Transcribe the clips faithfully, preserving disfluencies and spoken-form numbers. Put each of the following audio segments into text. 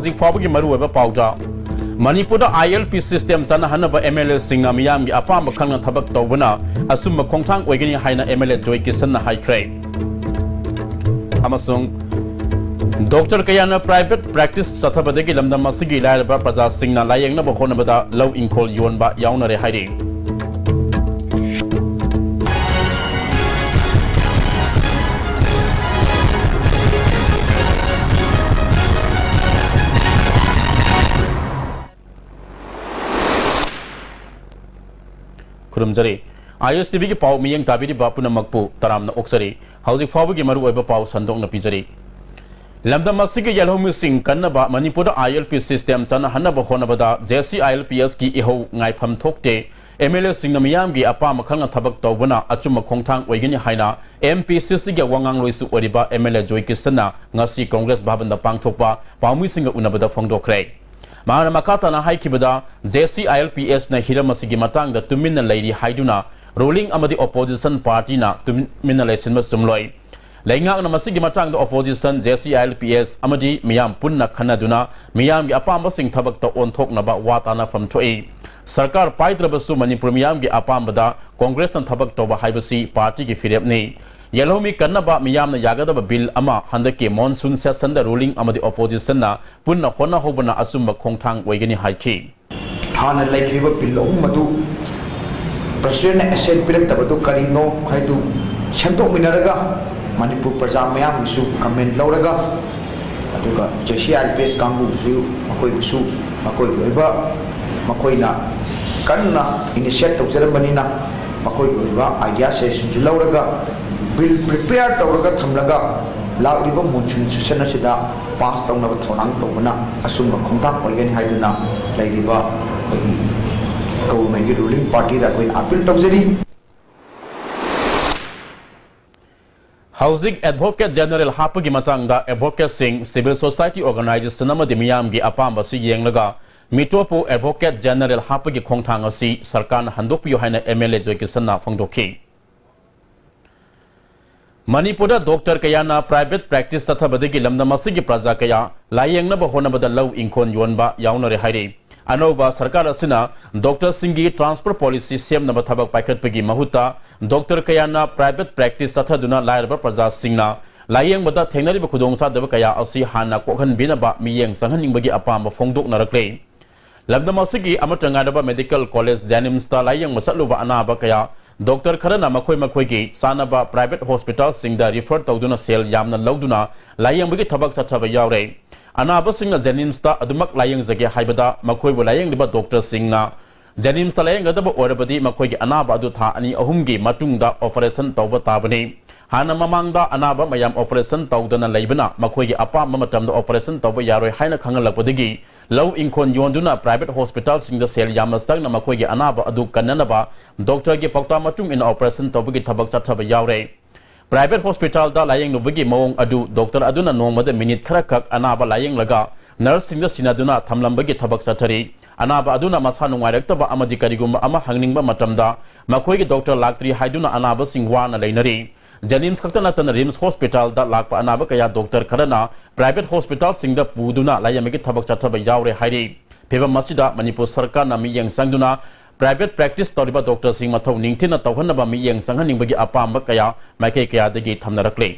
ꯍꯧꯖꯤꯛ ꯐꯥꯎꯕꯒꯤ ꯃꯔꯨꯑꯣꯏꯕ ꯄꯥꯎꯗ, ꯃꯅꯤꯄꯨꯔꯗ ILP system ꯆꯠꯅꯍꯟꯅꯕ MLAꯁꯤꯡꯅ ꯃꯤꯌꯥꯝꯒꯤ ꯑꯄꯥꯝꯕ ꯈꯪꯅ ꯊꯕꯛ ꯇꯧꯕꯅ ꯑꯆꯨꯝꯕ ꯈꯣꯡꯊꯥꯡ ꯑꯣꯏꯒꯅꯤ ꯍꯥꯏꯅ MLA ꯖꯣꯏ ꯀꯤꯁꯟꯅ ꯍꯥꯏꯈ꯭ꯔꯦ꯫ ꯑꯃꯁꯨꯡ ꯗꯣꯛꯇꯔ ꯀꯌꯥꯅ private practice ꯆꯠꯊꯕꯗꯒꯤ ꯂꯝꯗꯝ ꯑꯁꯤꯒꯤ ꯂꯥꯏꯔꯕ ꯄ꯭ꯔꯖꯥꯁꯤꯡꯅ ꯂꯥꯌꯦꯡꯅꯕ ꯍꯣꯠꯅꯕꯗ ꯂꯧ ꯏꯪꯈꯣꯜ ꯌꯣꯟꯕ ꯌꯥꯎꯅꯔꯦ ꯍꯥꯏꯔꯤ꯫ ꯈꯨꯔꯨꯝꯖꯔꯤ꯫ ISTVꯒꯤ ꯄꯥꯎ ꯃꯤꯠꯌꯦꯡ ꯇꯥꯕꯤꯔꯤꯕ ꯄꯨꯝꯅꯃꯛꯄꯨ ꯇꯔꯥꯝꯅ ꯑꯣꯛꯆꯔꯤ꯫ ꯍꯧꯖꯤꯛ ꯐꯥꯎꯕꯒꯤ ꯃꯔꯨꯑꯣꯏꯕ ꯄꯥꯎ ꯁꯟꯗꯣꯛꯅ ꯄꯤꯖꯔꯤ꯫ ꯂꯝꯗꯝ ꯑꯁꯤꯒꯤ ꯌꯦꯜꯍꯧꯃꯤꯁꯤꯡ ꯀꯟꯅꯕ ꯃꯅꯤꯄꯨꯔꯗ ILP system ꯆꯠꯅꯍꯟꯅꯕ ꯍꯣꯠꯅꯕꯗ JCILPSꯀꯤ ꯏꯍꯧ ꯉꯥꯏꯐꯝ ꯊꯣꯛꯇꯦ꯫ MLAꯁꯤꯡꯅ ꯃꯤꯌꯥꯝꯒꯤ ꯑꯄꯥꯝꯕ ꯈꯪꯅ ꯊꯕꯛ ꯇꯧꯕꯅ ꯑꯆꯨꯝꯕ ꯈꯣꯡꯊꯥꯡ ꯑꯣꯏꯒꯅꯤ ꯍꯥꯏꯅ MPCCꯒꯤ ꯋꯥꯉꯥꯡꯂꯣꯏꯁꯨ ꯑꯣꯏꯔꯤꯕ MLA ꯖꯣꯏ ꯀꯤꯁꯟꯅ ꯉꯁꯤ ꯀꯣꯡꯒ꯭ꯔꯦꯁ ꯚꯕꯟꯗ ꯄꯥꯡꯊꯣꯛꯄ ꯄꯥꯎꯃꯤꯁꯤꯡꯒ ꯎꯅꯕꯗ ꯐꯣꯡꯗꯣꯛꯈ꯭ꯔꯦ꯫ ꯃꯍꯥꯛꯅ ꯃꯈꯥ ꯇꯥꯅ ꯍꯥꯏꯈꯤꯕꯗ, JCILPSꯅ ꯍꯤꯔꯝ ꯑꯁꯤꯒꯤ ꯃꯇꯥꯡꯗ ꯇꯨꯃꯤꯟꯅ ꯂꯩꯔꯤ ꯍꯥꯏꯗꯨꯅ ruling ꯑꯃꯗꯤ opposition partyꯅ ꯇꯨꯃꯤꯟꯅ ꯂꯩꯁꯤꯟꯕ ꯆꯨꯝꯂꯣꯏ꯫ ꯂꯩꯉꯥꯛꯅ ꯃꯁꯤꯒꯤ ꯃꯇꯥꯡꯗ opposition, JCILPS ꯑꯃꯗꯤ ꯃꯤꯌꯥꯝ ꯄꯨꯟꯅ ꯈꯟꯅꯗꯨꯅ ꯃꯤꯌꯥꯝꯒꯤ ꯑꯄꯥꯝꯕꯁꯤꯡ ꯊꯕꯛꯇ ꯑꯣꯟꯊꯣꯛꯅꯕ ꯋꯥ ꯇꯥꯅꯐꯝ ꯊꯣꯛꯏ꯫ ꯁꯔꯀꯥꯔ ꯄꯥꯏꯗ꯭ꯔꯕꯁꯨ ꯃꯅꯤꯄꯨꯔ ꯃꯤꯌꯥꯝꯒꯤ ꯑꯄꯥꯝꯕꯗ ꯀꯣꯡꯒ꯭ꯔꯦꯁꯅ ꯊꯕꯛ ꯇꯧꯕ ꯍꯥꯏꯕꯁꯤ partyꯒꯤ ꯐꯤꯔꯦꯞꯅꯤ꯫ ꯌꯦꯜꯍꯧꯃꯤ ꯀꯟꯅꯕ ꯃꯤꯌꯥꯝꯅ ꯌꯥꯒꯗꯕ bill ꯑꯃ ꯍꯟꯗꯛꯀꯤ monsoon sessionꯗ ruling ꯑꯃꯗꯤ oppositionꯅ ꯄꯨꯟꯅ ꯍꯣꯠꯅꯍꯧꯕꯅ ꯑꯆꯨꯝꯕ ꯈꯣꯡꯊꯥꯡ ꯑꯣꯏꯒꯅꯤ ꯍꯥꯏꯈꯤ꯫ ꯍꯥꯟꯅ ꯂꯩꯈ꯭ꯔꯤꯕ bill ꯑꯍꯨꯝ ꯑꯗꯨ presidentꯅ assent ꯄꯤꯔꯛꯇꯕꯗꯨ ꯀꯔꯤꯅꯣ ꯍꯥꯏꯗꯨ ꯁꯦꯝꯗꯣꯛꯃꯤꯟꯅꯔꯒ ꯃꯅꯤꯄꯨꯔ ꯄ꯭ꯔꯖꯥ ꯃꯌꯥꯝꯒꯤꯁꯨ comment ꯂꯧꯔꯒ, ꯑꯗꯨꯒ JCILPS ꯀꯥꯡꯕꯨꯒꯤꯁꯨ ꯃꯈꯣꯏꯕꯨꯁꯨ ꯃꯈꯣꯏꯒꯤ ꯑꯣꯏꯕ ꯃꯈꯣꯏꯅ ꯀꯟꯅ initiate ꯇꯧꯖꯔꯝꯕꯅꯤꯅ ꯃꯈꯣꯏꯒꯤ ꯑꯣꯏꯕ idea suggestionꯁꯨ ꯂꯧꯔꯒ bill prepare ꯇꯧꯔꯒ ꯊꯝꯂꯒ ꯂꯥꯛꯂꯤꯕ monsoon session ꯑꯁꯤꯗ pass ꯇꯧꯅꯕ ꯊꯧꯔꯥꯡ ꯇꯧꯕꯅ ꯑꯆꯨꯝꯕ ꯈꯣꯡꯊꯥꯡ ꯑꯣꯏꯒꯅꯤ ꯍꯥꯏꯗꯨꯅ ꯂꯩꯔꯤꯕ ꯑꯩꯈꯣꯏꯒꯤ governmentꯀꯤ ruling partyꯗ ꯑꯩꯈꯣꯏꯅ appeal ꯇꯧꯖꯔꯤ꯫ ꯍꯧꯖꯤꯛ Advocate General ꯍꯥꯞꯄꯒꯤ ꯃꯇꯥꯡꯗ advocateꯁꯤꯡ, civil society organisation ꯑꯃꯗꯤ ꯃꯤꯌꯥꯝꯒꯤ ꯑꯄꯥꯝꯕ ꯑꯁꯤ ꯌꯦꯡꯂꯒ ꯃꯤꯇꯣꯞꯄꯨ Advocate General ꯍꯥꯞꯄꯒꯤ ꯈꯣꯡꯊꯥꯡ ꯑꯁꯤ ꯁꯔꯀꯥꯔꯅ ꯍꯟꯗꯣꯛꯄꯤꯌꯨ ꯍꯥꯏꯅ MLA ꯖꯣꯏ ꯀꯤꯁꯟꯅ ꯐꯣꯡꯗꯣꯛꯈꯤ꯫ ꯃꯅꯤꯄꯨꯔꯗ ꯗꯣꯛꯇꯔ ꯀꯌꯥꯅ ꯄ꯭ꯔꯥꯏꯚꯦꯠ ꯄ꯭ꯔꯦꯛꯇꯤꯁ ꯆꯠꯊꯕꯗꯒꯤ ꯂꯝꯗꯝ ꯑꯁꯤꯒꯤ ꯄ꯭ꯔꯖꯥ ꯀꯌꯥ ꯂꯥꯌꯦꯡꯅꯕ ꯍꯣꯠꯅꯕꯗ ꯂꯧ ꯏꯪꯈꯣꯜ ꯌꯣꯟꯕ ꯌꯥꯎꯅꯔꯦ ꯍꯥꯏꯔꯤ꯫ ꯑꯅꯧꯕ ꯁꯔꯀꯥꯔ ꯑꯁꯤꯅ ꯗꯣꯛꯇꯔꯁꯤꯡꯒꯤ ꯇ꯭ꯔꯥꯟꯁꯐꯔ ꯄꯣꯂꯤꯁꯤ ꯁꯦꯝꯅꯕ ꯊꯕꯛ ꯄꯥꯏꯈꯠꯄꯒꯤ ꯃꯍꯨꯠꯇ ꯗꯣꯛꯇꯔ ꯀꯌꯥꯅ ꯄ꯭ꯔꯥꯏꯚꯦꯠ ꯄ꯭ꯔꯦꯛꯇꯤꯁ ꯆꯠꯊꯗꯨꯅ ꯂꯥꯏꯔꯕ ꯄ꯭ꯔꯖꯥꯁꯤꯡꯅ ꯂꯥꯌꯦꯡꯕꯗ ꯊꯦꯡꯅꯔꯤꯕ ꯈꯨꯗꯣꯡꯆꯥꯗꯕ ꯀꯌꯥ ꯑꯁꯤ ꯍꯥꯟꯅ ꯀꯣꯛꯍꯟꯕꯤꯅꯕ ꯃꯤꯠꯌꯦꯡ ꯆꯪꯍꯟꯅꯤꯡꯕꯒꯤ ꯑꯄꯥꯝꯕ ꯐꯣꯡꯗꯣꯛꯅꯔꯛꯂꯦ꯫ ꯂꯝꯗꯝ ꯑꯁꯤꯒꯤ ꯑꯃꯠꯇ ꯉꯥꯏꯔꯕ ꯃꯦꯗꯤꯀꯦꯜ ꯀꯣꯂꯦꯖ ꯖꯦꯅꯤꯝꯁꯇ ꯂꯥꯌꯦꯡꯕ ꯆꯠꯂꯨꯕ ꯑꯅꯥꯕ ꯀꯌꯥ ꯗꯣꯛꯇꯔ ꯈꯔꯅ ꯃꯈꯣꯏ ꯃꯈꯣꯏꯒꯤ ꯆꯥꯅꯕ ꯄ꯭ꯔꯥꯏꯚꯦꯠ ꯍꯣꯁꯄꯤꯇꯥꯜꯁꯤꯡꯗ ꯔꯤꯐꯔ ꯇꯧꯗꯨꯅ ꯁꯦꯜ ꯌꯥꯝꯅ ꯂꯧꯗꯨꯅ ꯂꯥꯌꯦꯡꯕꯒꯤ ꯊꯕꯛ ꯆꯠꯊꯕ ꯌꯥꯎꯔꯦ꯫ ꯑꯅꯥꯕꯁꯤꯡꯅ ꯖꯦꯅꯤꯝꯁꯇ ꯑꯗꯨꯃꯛ ꯂꯥꯌꯦꯡꯖꯒꯦ ꯍꯥꯏꯕꯗ ꯃꯈꯣꯏꯕꯨ ꯂꯥꯌꯦꯡꯂꯤꯕ ꯗꯣꯛꯇꯔꯁꯤꯡꯅ ꯖꯦꯅꯤꯝꯁꯇ ꯂꯥꯌꯦꯡꯒꯗꯕ ꯑꯣꯏꯔꯕꯗꯤ ꯃꯈꯣꯏꯒꯤ ꯑꯅꯥꯕ ꯑꯗꯨ ꯊꯥ ꯑꯅꯤ ꯑꯍꯨꯝꯒꯤ ꯃꯇꯨꯡꯗ ꯑꯣꯄꯔꯦꯁꯟ ꯇꯧꯕ ꯇꯥꯕꯅꯤ꯫ ꯍꯥꯟꯅ ꯃꯃꯥꯡꯗ ꯑꯅꯥꯕ ꯃꯌꯥꯝ ꯑꯣꯄꯔꯦꯁꯟ ꯇꯧꯗꯅ ꯂꯩꯕꯅ ꯃꯈꯣꯏꯒꯤ ꯑꯄꯥꯝꯕ ꯃꯇꯝꯗ ꯑꯣꯄꯔꯦꯁꯟ ꯇꯧꯕ ꯌꯥꯔꯣꯏ ꯍꯥꯏꯅ ꯈꯪꯍꯜꯂꯛꯄꯗꯒꯤ ꯂꯧ ꯏꯪꯈꯣꯜ ꯌꯣꯟꯗꯨꯅ ꯄ꯭ꯔꯥꯏꯚꯦꯠ ꯍꯣꯁꯄꯤꯇꯥꯜꯁꯤꯡꯗ ꯁꯦꯜ ꯌꯥꯝꯅ ꯆꯪꯅ ꯃꯈꯣꯏꯒꯤ ꯑꯅꯥꯕ ꯑꯗꯨ ꯀꯟꯅꯅꯕ ꯗꯣꯛꯇꯔꯒꯤ ꯄꯥꯎꯇꯥꯛ ꯃꯇꯨꯡ ꯏꯟꯅ ꯑꯣꯄꯔꯦꯁꯟ ꯇꯧꯕꯒꯤ ꯊꯕꯛ ꯆꯠꯊꯕ ꯌꯥꯎꯔꯦ꯫ ꯄ꯭ꯔꯥꯏꯚꯦꯠ ꯍꯣꯁꯄꯤꯇꯥꯜꯗ ꯂꯥꯌꯦꯡꯂꯨꯕꯒꯤ ꯃꯑꯣꯡ ꯑꯗꯨ ꯗꯣꯛꯇꯔ ꯑꯗꯨꯅ ꯅꯣꯡꯃꯗ ꯃꯤꯅꯤꯠ ꯈꯔꯈꯛ ꯑꯅꯥꯕ ꯂꯥꯌꯦꯡꯂꯒ ꯅꯔꯁꯁꯤꯡꯗ ꯁꯤꯟꯅꯗꯨꯅ ꯊꯝꯂꯝꯕꯒꯤ ꯊꯕꯛ ꯆꯠꯊꯔꯤ꯫ ꯑꯅꯥꯕ ꯑꯗꯨꯅ ꯃꯁꯥ ꯅꯨꯡꯉꯥꯏꯔꯛꯇꯕ ꯑꯃꯗꯤ ꯀꯔꯤꯒꯨꯝꯕ ꯑꯃ ꯍꯪꯅꯤꯡꯕ ꯃꯇꯝꯗ ꯃꯈꯣꯏꯒꯤ ꯗꯣꯛꯇꯔ ꯂꯥꯛꯇ꯭ꯔꯤ ꯍꯥꯏꯗꯨꯅ ꯑꯅꯥꯕꯁꯤꯡ ꯋꯥꯅ ꯂꯩꯅꯔꯤ꯫ ꯖꯦꯅꯤꯝꯁ ꯈꯛꯇ ꯅꯠꯇꯅ ꯔꯤꯝꯁ ꯍꯣꯁꯄꯤꯇꯥꯜꯗ ꯂꯥꯛꯄ ꯑꯅꯥꯕ ꯀꯌꯥ ꯗꯣꯛꯇꯔ ꯈꯔꯅ ꯄ꯭ꯔꯥꯏꯚꯦꯠ ꯍꯣꯁꯄꯤꯇꯥꯜꯁꯤꯡꯗ ꯄꯨꯗꯨꯅ ꯂꯥꯌꯦꯡꯕꯒꯤ ꯊꯕꯛ ꯆꯠꯊꯕ ꯌꯥꯎꯔꯦ ꯍꯥꯏꯔꯤ꯫ ꯐꯤꯚꯝ ꯑꯁꯤꯗ ꯃꯅꯤꯄꯨꯔ ꯁꯔꯀꯥꯔꯅ ꯃꯤꯠꯌꯦꯡ ꯆꯪꯗꯨꯅ ꯄ꯭ꯔꯥꯏꯚꯦꯠ ꯄ꯭ꯔꯦꯛꯇꯤꯁ ꯇꯧꯔꯤꯕ ꯗꯣꯛꯇꯔꯁꯤꯡ ꯃꯊꯧ ꯅꯤꯡꯊꯤꯅ ꯇꯧꯍꯟꯅꯕ ꯃꯤꯠꯌꯦꯡ ꯆꯪꯍꯟꯅꯤꯡꯕꯒꯤ ꯑꯄꯥꯝꯕ ꯀꯌꯥ ꯃꯥꯏꯀꯩ ꯀꯌꯥꯗꯒꯤ ꯊꯝꯅꯔꯛꯂꯤ꯫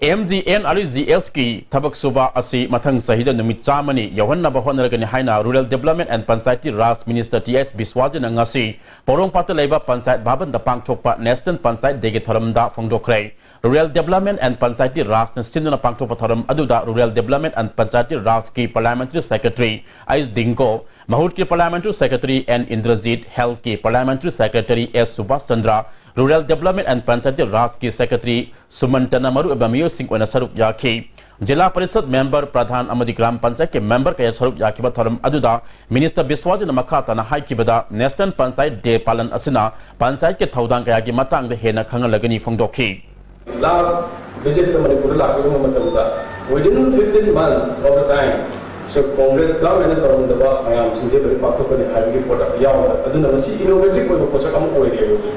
M G N R E G ꯑꯦꯁꯀꯤ ꯊꯕꯛ ꯁꯨꯕ ꯑꯁꯤ ꯃꯊꯪ ꯆꯍꯤꯗ ꯅꯨꯃꯤꯠ ꯆꯥꯝꯃꯅꯤ ꯌꯧꯍꯟꯅꯕ ꯍꯣꯠꯅꯔꯒꯅꯤ ꯍꯥꯏꯅ Rural Development and Panchayati Raj Minister T S ꯕꯤꯁ꯭ꯋꯥꯖꯤꯠꯅ ꯉꯁꯤ ꯄꯣꯔꯣꯝꯄꯥꯠꯇ ꯂꯩꯕ ꯄꯟꯆꯥꯌꯠ ꯚꯕꯟꯗ ꯄꯥꯡꯊꯣꯛꯄ National Panchayat Day ꯒꯤ ꯊꯧꯔꯝꯗ ꯐꯣꯡꯗꯣꯛꯈ꯭ꯔꯦ꯫ Rural Development and Panchayati ꯔꯥꯖꯅ ꯁꯤꯟꯗꯨꯅ ꯄꯥꯡꯊꯣꯛꯄ ꯊꯧꯔꯝ ꯑꯗꯨꯗ Rural Development and Panchayati ꯔꯥꯖꯀꯤ Parliamentary Secretary ꯑꯩꯆ ꯗꯤꯡꯒꯣ, ꯃꯍꯨꯠꯀꯤ Parliamentary Secretary ꯑꯦꯟ ꯏꯟꯗ꯭ꯔꯖꯤꯠ, ꯍꯦꯜꯊꯀꯤ Parliamentary Secretary ꯑꯦꯁ ꯁꯨꯕꯥꯁ Chandra, Rural Development and Panchayati ꯔꯥꯖꯀꯤ Secretary ꯁꯨꯃꯟꯇꯅ ꯃꯔꯨꯑꯣꯏꯕ ꯃꯤꯑꯣꯏꯁꯤꯡ ꯑꯣꯏꯅ ꯁꯔꯨꯛ ꯌꯥꯈꯤ꯫ ꯖꯤꯂꯥ ꯄꯔꯤꯁꯗ ꯃꯦꯝꯕꯔ, ꯄ꯭ꯔꯙꯥꯟ ꯑꯃꯗꯤ ꯒ꯭ꯔꯥꯝ ꯄꯟꯆꯥꯌꯠꯀꯤ ꯃꯦꯝꯕꯔ ꯀꯌꯥ ꯁꯔꯨꯛ ꯌꯥꯈꯤꯕ ꯊꯧꯔꯝ ꯑꯗꯨꯗ ꯃꯤꯅꯤꯁꯇꯔ ꯕꯤꯁ꯭ꯋꯥꯖꯤꯠꯅ ꯃꯈꯥ ꯇꯥꯅ ꯍꯥꯏꯈꯤꯕꯗ, National Panchayat Day ꯄꯥꯂꯟ ꯑꯁꯤꯅ ꯄꯟꯆꯥꯌꯠꯀꯤ ꯊꯧꯗꯥꯡ ꯀꯌꯥꯒꯤ ꯃꯇꯥꯡꯗ ꯍꯦꯟꯅ ꯈꯪꯍꯜꯂꯒꯅꯤ ꯐꯣꯡꯗꯣꯛꯈꯤ꯫ Last visit ꯇ ꯃꯅꯤꯄꯨꯔꯗ ꯂꯥꯛꯄꯤꯕ ꯃꯇꯝꯗ, within fifteen months of the time, so Congress government ꯅ ꯇꯧꯔꯝꯗꯕ ꯃꯌꯥꯝꯁꯤꯡꯁꯦ ꯂꯣꯏ ꯄꯥꯡꯊꯣꯛꯀꯅꯤ ꯍꯥꯏꯕꯒꯤ ꯄꯣꯠ ꯑꯃ ꯌꯥꯎꯔꯦ꯫ ꯑꯗꯨꯅ ꯃꯁꯤ innovative ꯑꯣꯏꯕ ꯄꯣꯠꯁꯛ ꯑꯃ ꯑꯣꯏꯔꯦꯕ ꯍꯧꯖꯤꯛ꯫